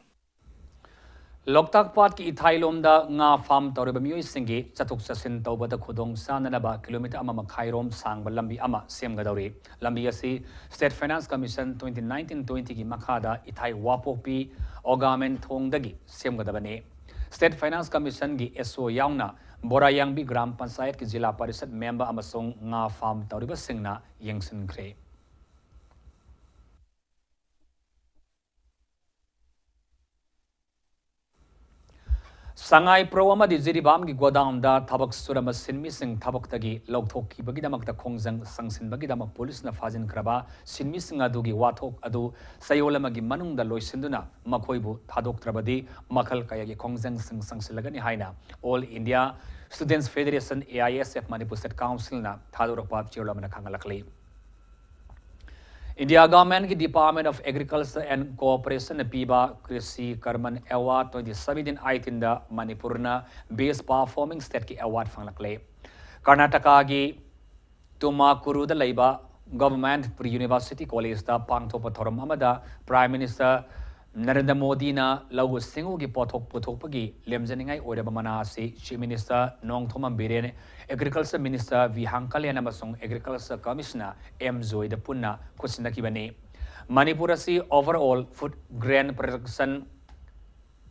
ꯂꯣꯛꯇꯥꯛ ꯄꯥꯠꯀꯤ ꯏꯊꯥꯏꯂꯣꯝꯗ ꯉꯥ ꯐꯥꯔꯝ ꯇꯧꯔꯤꯕ ꯃꯤꯑꯣꯏꯁꯤꯡꯒꯤ ꯆꯠꯊꯣꯛ ꯆꯠꯁꯤꯟ ꯇꯧꯕꯗ ꯈꯨꯗꯣꯡ ꯆꯥꯅꯅꯕ ꯀꯤꯂꯣꯃꯤꯇꯔ ꯑꯃ ꯃꯈꯥꯏꯔꯣꯝ ꯁꯥꯡꯕ ꯂꯝꯕꯤ ꯑꯃ ꯁꯦꯝꯒꯗꯧꯔꯤ꯫ ꯂꯝꯕꯤ ꯑꯁꯤ State Finance Commission twenty nineteen twentyꯒꯤ ꯃꯈꯥꯗ ꯏꯊꯥꯏ ꯋꯥꯄꯣꯛꯄꯤ ꯑꯣꯒꯥꯃꯦꯟ ꯊꯣꯡꯗꯒꯤ ꯁꯦꯝꯒꯗꯕꯅꯤ꯫ State Finance Commissionꯒꯤ ꯑꯦꯁ ꯑꯣ ꯌꯥꯎꯅ ꯕꯣꯔꯥꯌꯥꯡꯕꯤ ꯒ꯭ꯔꯥꯝ ꯄꯟꯆꯥꯌꯠꯀꯤ ꯖꯤꯂꯥ ꯄꯔꯤꯁꯠ ꯃꯦꯝꯕꯔ ꯑꯃꯁꯨꯡ ꯉꯥ ꯐꯥꯔꯝ ꯇꯧꯔꯤꯕꯁꯤꯡꯅ ꯌꯦꯡꯁꯤꯟꯈ꯭ꯔꯦ꯫ ꯁꯉꯥꯏ ꯄ꯭ꯔꯧ ꯑꯃꯗꯤ ꯖꯤꯔꯤꯕꯥꯝꯒꯤ ꯒꯣꯗꯥꯎꯟꯗ ꯊꯕꯛ ꯁꯨꯔꯝꯕ ꯁꯤꯟꯃꯤꯁꯤꯡ ꯊꯕꯛꯇꯒꯤ ꯂꯧꯊꯣꯛꯈꯤꯕꯒꯤꯗꯃꯛꯇ ꯈꯣꯡꯖꯪ ꯆꯪꯁꯤꯟꯕꯒꯤꯗꯃꯛ ꯄꯨꯂꯤꯁꯅ ꯐꯥꯖꯤꯟꯈ꯭ꯔꯕ ꯁꯤꯟꯃꯤꯁꯤꯡ ꯑꯗꯨꯒꯤ ꯋꯥꯊꯣꯛ ꯑꯗꯨ ꯆꯌꯣꯜ ꯑꯃꯒꯤ ꯃꯅꯨꯡꯗ ꯂꯣꯏꯁꯤꯟꯗꯨꯅ ꯃꯈꯣꯏꯕꯨ ꯊꯥꯗꯣꯛꯇ꯭ꯔꯕꯗꯤ ꯃꯈꯜ ꯀꯌꯥꯒꯤ ꯈꯣꯡꯖꯪꯁꯤꯡ ꯆꯪꯁꯤꯜꯂꯒꯅꯤ ꯍꯥꯏꯅ All India Students Federation, A I S F, Manipur State Councilꯅ ꯊꯥꯗꯣꯔꯛꯄ ꯆꯌꯣꯜ ꯑꯃꯅ ꯈꯪꯍꯜꯂꯛꯂꯤ꯫ India Governmentꯀꯤ Department of Agriculture and Cooperation ꯄꯤꯕ Krishi Karman Award twenty seventeen eighteenꯗ ꯃꯅꯤꯄꯨꯔꯅ Best Performing Stateꯀꯤ award ꯐꯪꯂꯛꯂꯦ꯫ ꯀꯔꯅꯥꯇꯀꯥꯒꯤ ꯇꯨꯃꯥꯀꯨꯔꯨꯗ ꯂꯩꯕ Government Pre-University College-ꯇ ꯄꯥꯡꯊꯣꯛꯄ ꯊꯧꯔꯝ ꯑꯃꯗ Prime Minister ꯅꯔꯦꯟꯗ꯭ꯔ ꯃꯣꯗꯤꯅ ꯂꯧꯎ ꯁꯤꯡꯎꯒꯤ ꯄꯣꯠꯊꯣꯛ ꯄꯨꯊꯣꯛꯄꯒꯤ ꯂꯦꯝꯖꯅꯤꯡꯉꯥꯏ ꯑꯣꯏꯔꯕ ꯃꯅꯥ ꯑꯁꯤ Chief Minister Nongthombam Biren, Agriculture Minister V Hangkhalen ꯑꯃꯁꯨꯡ Agriculture Commissioner ꯑꯦꯝ ꯖꯣꯏꯗ ꯄꯨꯟꯅ ꯈꯨꯠꯁꯤꯟꯅꯈꯤꯕꯅꯤ꯫ ꯃꯅꯤꯄꯨꯔ ꯑꯁꯤ overall food grain production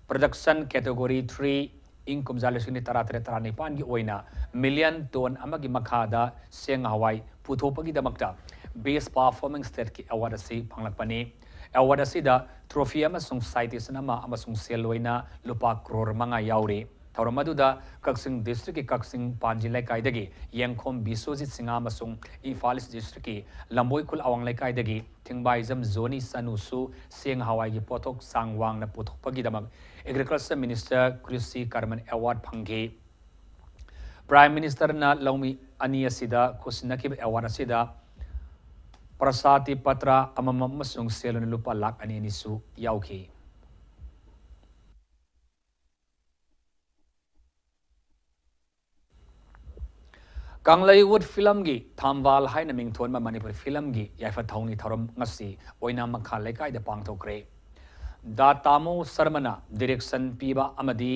production category three, ꯏꯪ ꯀꯨꯝꯖꯥ ꯂꯤꯁꯤꯡ ꯑꯅꯤ ꯇꯔꯥꯇꯔꯦꯠ ꯇꯔꯥꯅꯤꯄꯥꯟꯒꯤ ꯑꯣꯏꯅ million ton ꯑꯃꯒꯤ ꯃꯈꯥꯗ ꯆꯦꯡ ꯍꯋꯥꯏ ꯄꯨꯊꯣꯛꯄꯒꯤꯗꯃꯛꯇ Best Performing State-ꯀꯤ award ꯑꯁꯤ ꯐꯪꯂꯛꯄꯅꯤ꯫ Award ꯑꯁꯤꯗ trophy ꯑꯃꯁꯨꯡ citation ꯑꯃ ꯑꯃꯁꯨꯡ ꯁꯦꯜ ꯑꯣꯏꯅ ꯂꯨꯄꯥ ꯀ꯭ꯔꯣꯔ ꯃꯉꯥ ꯌꯥꯎꯔꯤ꯫ ꯊꯧꯔꯝ ꯑꯗꯨꯗ ꯀꯛꯆꯤꯡ district-ꯀꯤ ꯀꯛꯆꯤꯡ ꯄꯥꯟꯖꯤ ꯂꯩꯀꯥꯏꯗꯒꯤ ꯌꯦꯡꯈꯣꯝ ꯕꯤꯁ꯭ꯋꯖꯤꯠ ꯁꯤꯡꯍ ꯑꯃꯁꯨꯡ ꯏꯝꯐꯥꯜ East district-ꯀꯤ ꯂꯝꯕꯣꯏꯈꯨꯜ ꯑꯋꯥꯡ ꯂꯩꯀꯥꯏꯗꯒꯤ ꯊꯤꯡꯕꯥꯏꯖꯝ ꯖꯣꯅꯤ ꯆꯅꯨꯁꯨ ꯆꯦꯡ ꯍꯋꯥꯏꯒꯤ ꯄꯣꯠꯊꯣꯛ ꯆꯥꯡ ꯋꯥꯡꯅ ꯄꯨꯊꯣꯛꯄꯒꯤꯗꯃꯛ Agriculture Minister ꯀ꯭ꯔꯤꯁꯤ ꯀꯔꯃꯟ award ꯐꯪꯈꯤ꯫ Prime Minister-ꯅ ꯂꯧꯃꯤ ꯑꯅꯤ ꯑꯁꯤꯗ ꯈꯨꯠꯁꯤꯟꯅꯈꯤꯕ award ꯑꯁꯤꯗ ꯄ꯭ꯔꯁꯥꯗꯤ ꯄꯇ꯭ꯔ ꯑꯃꯃꯝ ꯑꯃꯁꯨꯡ ꯁꯦꯜ ꯑꯣꯏꯅ ꯂꯨꯄꯥ ꯂꯥꯈ ꯑꯅꯤ ꯑꯅꯤꯁꯨ ꯌꯥꯎꯈꯤ꯫ ꯀꯪꯂꯩꯋꯨꯠ film-ꯒꯤ ꯊꯝꯕꯥꯜ ꯍꯥꯏꯅ ꯃꯤꯡꯊꯣꯟꯕ ꯃꯅꯤꯄꯨꯔꯤ film-ꯒꯤ ꯌꯥꯏꯐ ꯊꯧꯅꯤ ꯊꯧꯔꯝ ꯉꯁꯤ ꯑꯣꯏꯅꯥꯝ ꯃꯈꯥ ꯂꯩꯀꯥꯏꯗ ꯄꯥꯡꯊꯣꯛꯈ꯭ꯔꯦ꯫ ꯗꯥ ꯇꯥꯃꯣ ꯁꯔꯃꯅ direction ꯄꯤꯕ ꯑꯃꯗꯤ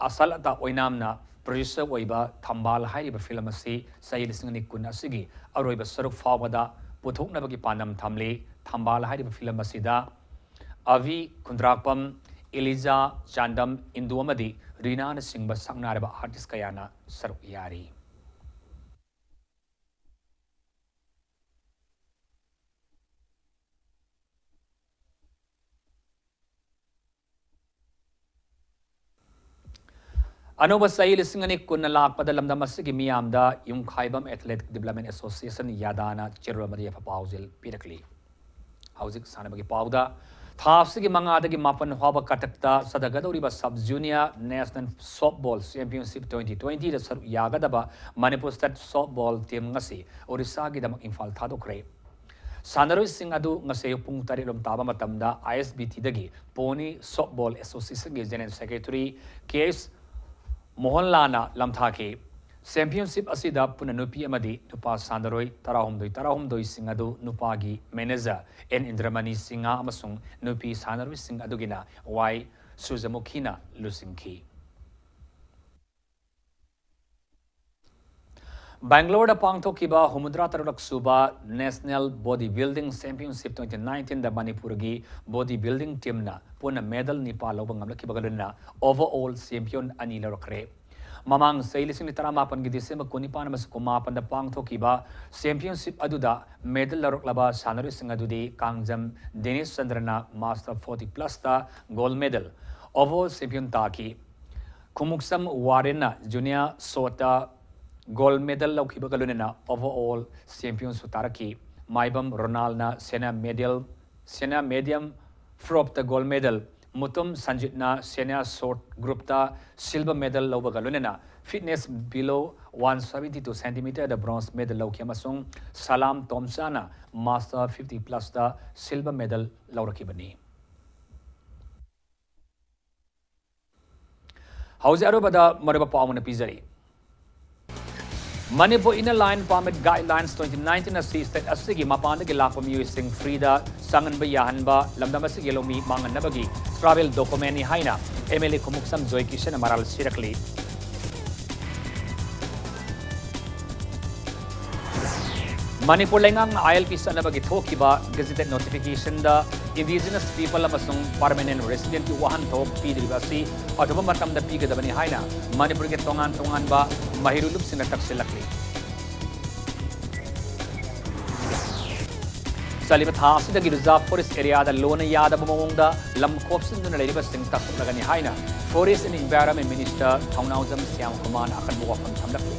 ꯑꯁꯜ ꯑꯇꯥ ꯑꯣꯏꯅꯥꯝꯅ producer ꯑꯣꯏꯕ ꯊꯝꯕꯥꯜ ꯍꯥꯏꯔꯤꯕ film ꯑꯁꯤ ꯆꯍꯤ ꯂꯤꯁꯤꯡ ꯑꯅꯤ ꯀꯨꯟ ꯑꯁꯤꯒꯤ ꯑꯔꯣꯏꯕ ꯁꯔꯨꯛ ꯐꯥꯎꯕꯗ ꯄꯨꯊꯣꯛꯅꯕꯒꯤ ꯄꯥꯟꯗꯝ ꯊꯝꯂꯤ꯫ ꯊꯝꯕꯥꯜ ꯍꯥꯏꯔꯤꯕ film ꯑꯁꯤꯗ ꯑꯚꯤ ꯈꯨꯟꯗ꯭ꯔꯥꯛꯄꯝ, ꯏꯂꯤꯖꯥ ꯆꯥꯟꯗꯝ, ꯏꯟꯗꯨ ꯑꯃꯗꯤ ꯔꯤꯅꯥꯅꯆꯤꯡꯕ ꯁꯛꯅꯥꯏꯔꯕ artist ꯀꯌꯥꯅ ꯁꯔꯨꯛ ꯌꯥꯔꯤ꯫ ꯑꯅꯧꯕ ꯆꯍꯤ ꯂꯤꯁꯤꯡ ꯑꯅꯤ ꯀꯨꯟꯅ ꯂꯥꯛꯄꯗ ꯂꯝꯗꯝ ꯑꯁꯤꯒꯤ ꯃꯤꯌꯥꯝꯗ ꯌꯨꯝꯈꯥꯏꯕꯝ Athletic Development Association, ꯌꯥꯗꯥꯅ ꯆꯦꯔꯣꯜ ꯑꯃꯗ ꯌꯥꯏꯐ ꯄꯥꯎꯖꯦꯜ ꯄꯤꯔꯛꯂꯤ꯫ ꯍꯧꯖꯤꯛ ꯁꯥꯟꯅꯕꯒꯤ ꯄꯥꯎꯗ, ꯊꯥ ꯑꯁꯤꯒꯤ ꯃꯉꯥꯗꯒꯤ ꯃꯥꯄꯟ ꯐꯥꯎꯕ ꯀꯇꯛꯇ ꯆꯠꯊꯒꯗꯧꯔꯤꯕ Sub Junior National Softball Championship twenty twenty-ꯗ ꯁꯔꯨꯛ ꯌꯥꯒꯗꯕ ꯃꯅꯤꯄꯨꯔ State Softball Team ꯉꯁꯤ ꯑꯣꯔꯤꯁꯥꯒꯤꯗꯃꯛ ꯏꯝꯐꯥꯜ ꯊꯥꯗꯣꯛꯈ꯭ꯔꯦ꯫ ꯁꯥꯟꯅꯔꯣꯏꯁꯤꯡ ꯑꯗꯨ ꯉꯁꯤ ꯑꯌꯨꯛ ꯄꯨꯡ ꯇꯔꯦꯠ ꯂꯣꯝ ꯇꯥꯕ ꯃꯇꯝꯗ I S B T-ꯗꯒꯤ Pony Softball Association-ꯒꯤ General Secretary K S ꯃꯣꯍꯟꯂꯥꯜꯅ ꯂꯝꯊꯥꯈꯤ꯫ ꯆꯦꯝꯄꯤꯌꯟꯁꯤꯞ ꯑꯁꯤꯗ ꯄꯨꯟꯅ ꯅꯨꯄꯤ ꯑꯃꯗꯤ ꯅꯨꯄꯥ ꯁꯥꯟꯅꯔꯣꯏ ꯇꯔꯥꯍꯨꯝꯗꯣꯏ, ꯇꯔꯥꯍꯨꯝꯗꯣꯏꯁꯤꯡ ꯑꯗꯨ ꯅꯨꯄꯥꯒꯤ ꯃꯦꯅꯦꯖꯔ ꯑꯦꯟ ꯏꯟꯗ꯭ꯔꯃꯅꯤ ꯁꯤꯡꯍ ꯑꯃꯁꯨꯡ ꯅꯨꯄꯤ ꯁꯥꯟꯅꯔꯣꯏꯁꯤꯡ ꯑꯗꯨꯒꯤꯅ ꯋꯥꯏ ꯁꯨꯖꯃꯨꯈꯤꯅ ꯂꯨꯆꯤꯡꯈꯤ꯫ ꯕꯦꯡꯒ꯭ꯂꯣꯔꯗ ꯄꯥꯡꯊꯣꯛꯈꯤꯕ ꯍꯨꯝꯐꯨꯇꯔꯥ ꯇꯔꯨꯛꯂꯛ ꯁꯨꯕ National Body Building Championship twenty nineteenꯗ ꯃꯅꯤꯄꯨꯔꯒꯤ body building teamꯅ ꯄꯨꯟꯅ medal ꯅꯤꯄꯥ ꯂꯧꯕ ꯉꯝꯂꯛꯈꯤꯕꯒ ꯂꯣꯏꯅꯅ overall champion ꯑꯅꯤ ꯂꯧꯔꯛꯈ꯭ꯔꯦ꯫ ꯃꯃꯥꯡ ꯆꯍꯤ ꯂꯤꯁꯤꯡ ꯇꯔꯥꯃꯥꯄꯟꯒꯤ December ꯀꯨꯟꯅꯤꯄꯥꯟ ꯑꯃꯁꯨꯡ ꯀꯨꯟꯃꯥꯄꯟꯗ ꯄꯥꯡꯊꯣꯛꯈꯤꯕ championship ꯑꯗꯨꯗ medal ꯂꯧꯔꯛꯂꯕ ꯁꯥꯟꯅꯔꯣꯏꯁꯤꯡ ꯑꯗꯨꯗꯤ ꯀꯥꯡꯖꯝ ꯗꯦꯅꯤꯁ ꯆꯟꯗ꯭ꯔꯅ Master forty plusꯇ gold medal, overall champion ꯇꯥꯈꯤ꯫ ꯈꯨꯃꯨꯛꯁꯝ ꯋꯥꯔꯦꯟꯅ junior shotꯇ gold medal ꯂꯧꯈꯤꯕꯒ ꯂꯣꯏꯅꯅ overall championꯁꯨ ꯇꯥꯔꯛꯈꯤ꯫ ꯃꯥꯏꯕꯝ ꯔꯣꯅꯥꯜꯅ senior medial, senior medium fropꯇ gold medal, Mutum ꯁꯟꯖꯤꯠꯅ senior shot groupꯇ silver medal ꯂꯧꯕꯒ ꯂꯣꯏꯅꯅ fitness below one seventy two centimeterꯗ bronze medal ꯂꯧꯈꯤ ꯑꯃꯁꯨꯡ ꯁꯂꯥꯝ ꯇꯣꯝꯆꯥꯅ Master fifty plusꯇ silver medal ꯂꯧꯔꯛꯈꯤꯕꯅꯤ꯫ ꯍꯧꯖꯤꯛ ꯑꯔꯣꯏꯕꯗ ꯃꯔꯨꯑꯣꯏꯕ ꯄꯥꯎ ꯑꯃꯅ ꯄꯤꯖꯔꯤ꯫ Manipur Inner Line Permit Guidelines twenty nineteen ꯑꯁꯤ state ꯑꯁꯤꯒꯤ ꯃꯄꯥꯟꯗꯒꯤ ꯂꯥꯛꯄ ꯃꯤꯑꯣꯏꯁꯤꯡ freeꯗ ꯆꯪꯍꯟꯕ ꯌꯥꯍꯟꯕ, ꯂꯝꯗꯝ ꯑꯁꯤꯒꯤ ꯂꯧꯃꯤ ꯃꯥꯡꯍꯟꯅꯕꯒꯤ travel documentꯅꯤ ꯍꯥꯏꯅ MLA ꯈꯨꯃꯨꯛꯁꯝ ꯖꯣꯏ ꯀꯤꯁꯟꯅ ꯃꯔꯥꯜ ꯁꯤꯔꯛꯂꯤ꯫ ꯃꯅꯤꯄꯨꯔ ꯂꯩꯉꯥꯛꯅ ILP ꯆꯠꯅꯕꯒꯤ ꯊꯣꯛꯈꯤꯕ gazetted notificationꯗ indigenous people ꯑꯃꯁꯨꯡ permanent residentꯀꯤ ꯋꯥꯍꯟꯊꯣꯛ ꯄꯤꯗ꯭ꯔꯤꯕ ꯑꯁꯤ ꯑꯊꯨꯕ ꯃꯇꯝꯗ ꯄꯤꯒꯗꯕꯅꯤ ꯍꯥꯏꯅ ꯃꯅꯤꯄꯨꯔꯒꯤ ꯇꯣꯉꯥꯟ ꯇꯣꯉꯥꯟꯕ ꯃꯍꯩꯔꯣꯏ ꯂꯨꯞꯁꯤꯡꯅ ꯇꯛꯁꯤꯜꯂꯛꯂꯤ꯫ ꯆꯠꯂꯤꯕ ꯊꯥ ꯑꯁꯤꯗꯒꯤ reserve forest areaꯗ ꯂꯣꯟꯅ ꯌꯥꯗꯕ ꯃꯑꯣꯡꯗ ꯂꯝ ꯈꯣꯞꯆꯤꯟꯗꯨꯅ ꯂꯩꯔꯤꯕꯁꯤꯡ ꯇꯥꯟꯊꯣꯛꯂꯒꯅꯤ ꯍꯥꯏꯅ Forest and Environment Minister ꯊꯧꯅꯥꯎꯖꯝ ꯁ꯭ꯌꯥꯝ ꯀꯨꯃꯥꯔꯅ ꯑꯀꯟꯕ ꯋꯥꯐꯝ ꯊꯝꯂꯛꯂꯤ꯫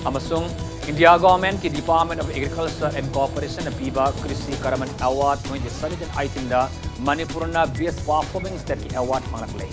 ꯑꯃꯁꯨꯡ India Governmentꯀꯤ Department of Agriculture and Cooperationꯅ ꯄꯤꯕ Krishi Karman Award twenty seventeen eighteenꯗ ꯃꯅꯤꯄꯨꯔꯅ Best Performing Stateꯀꯤ award ꯐꯪꯂꯛꯂꯦ꯫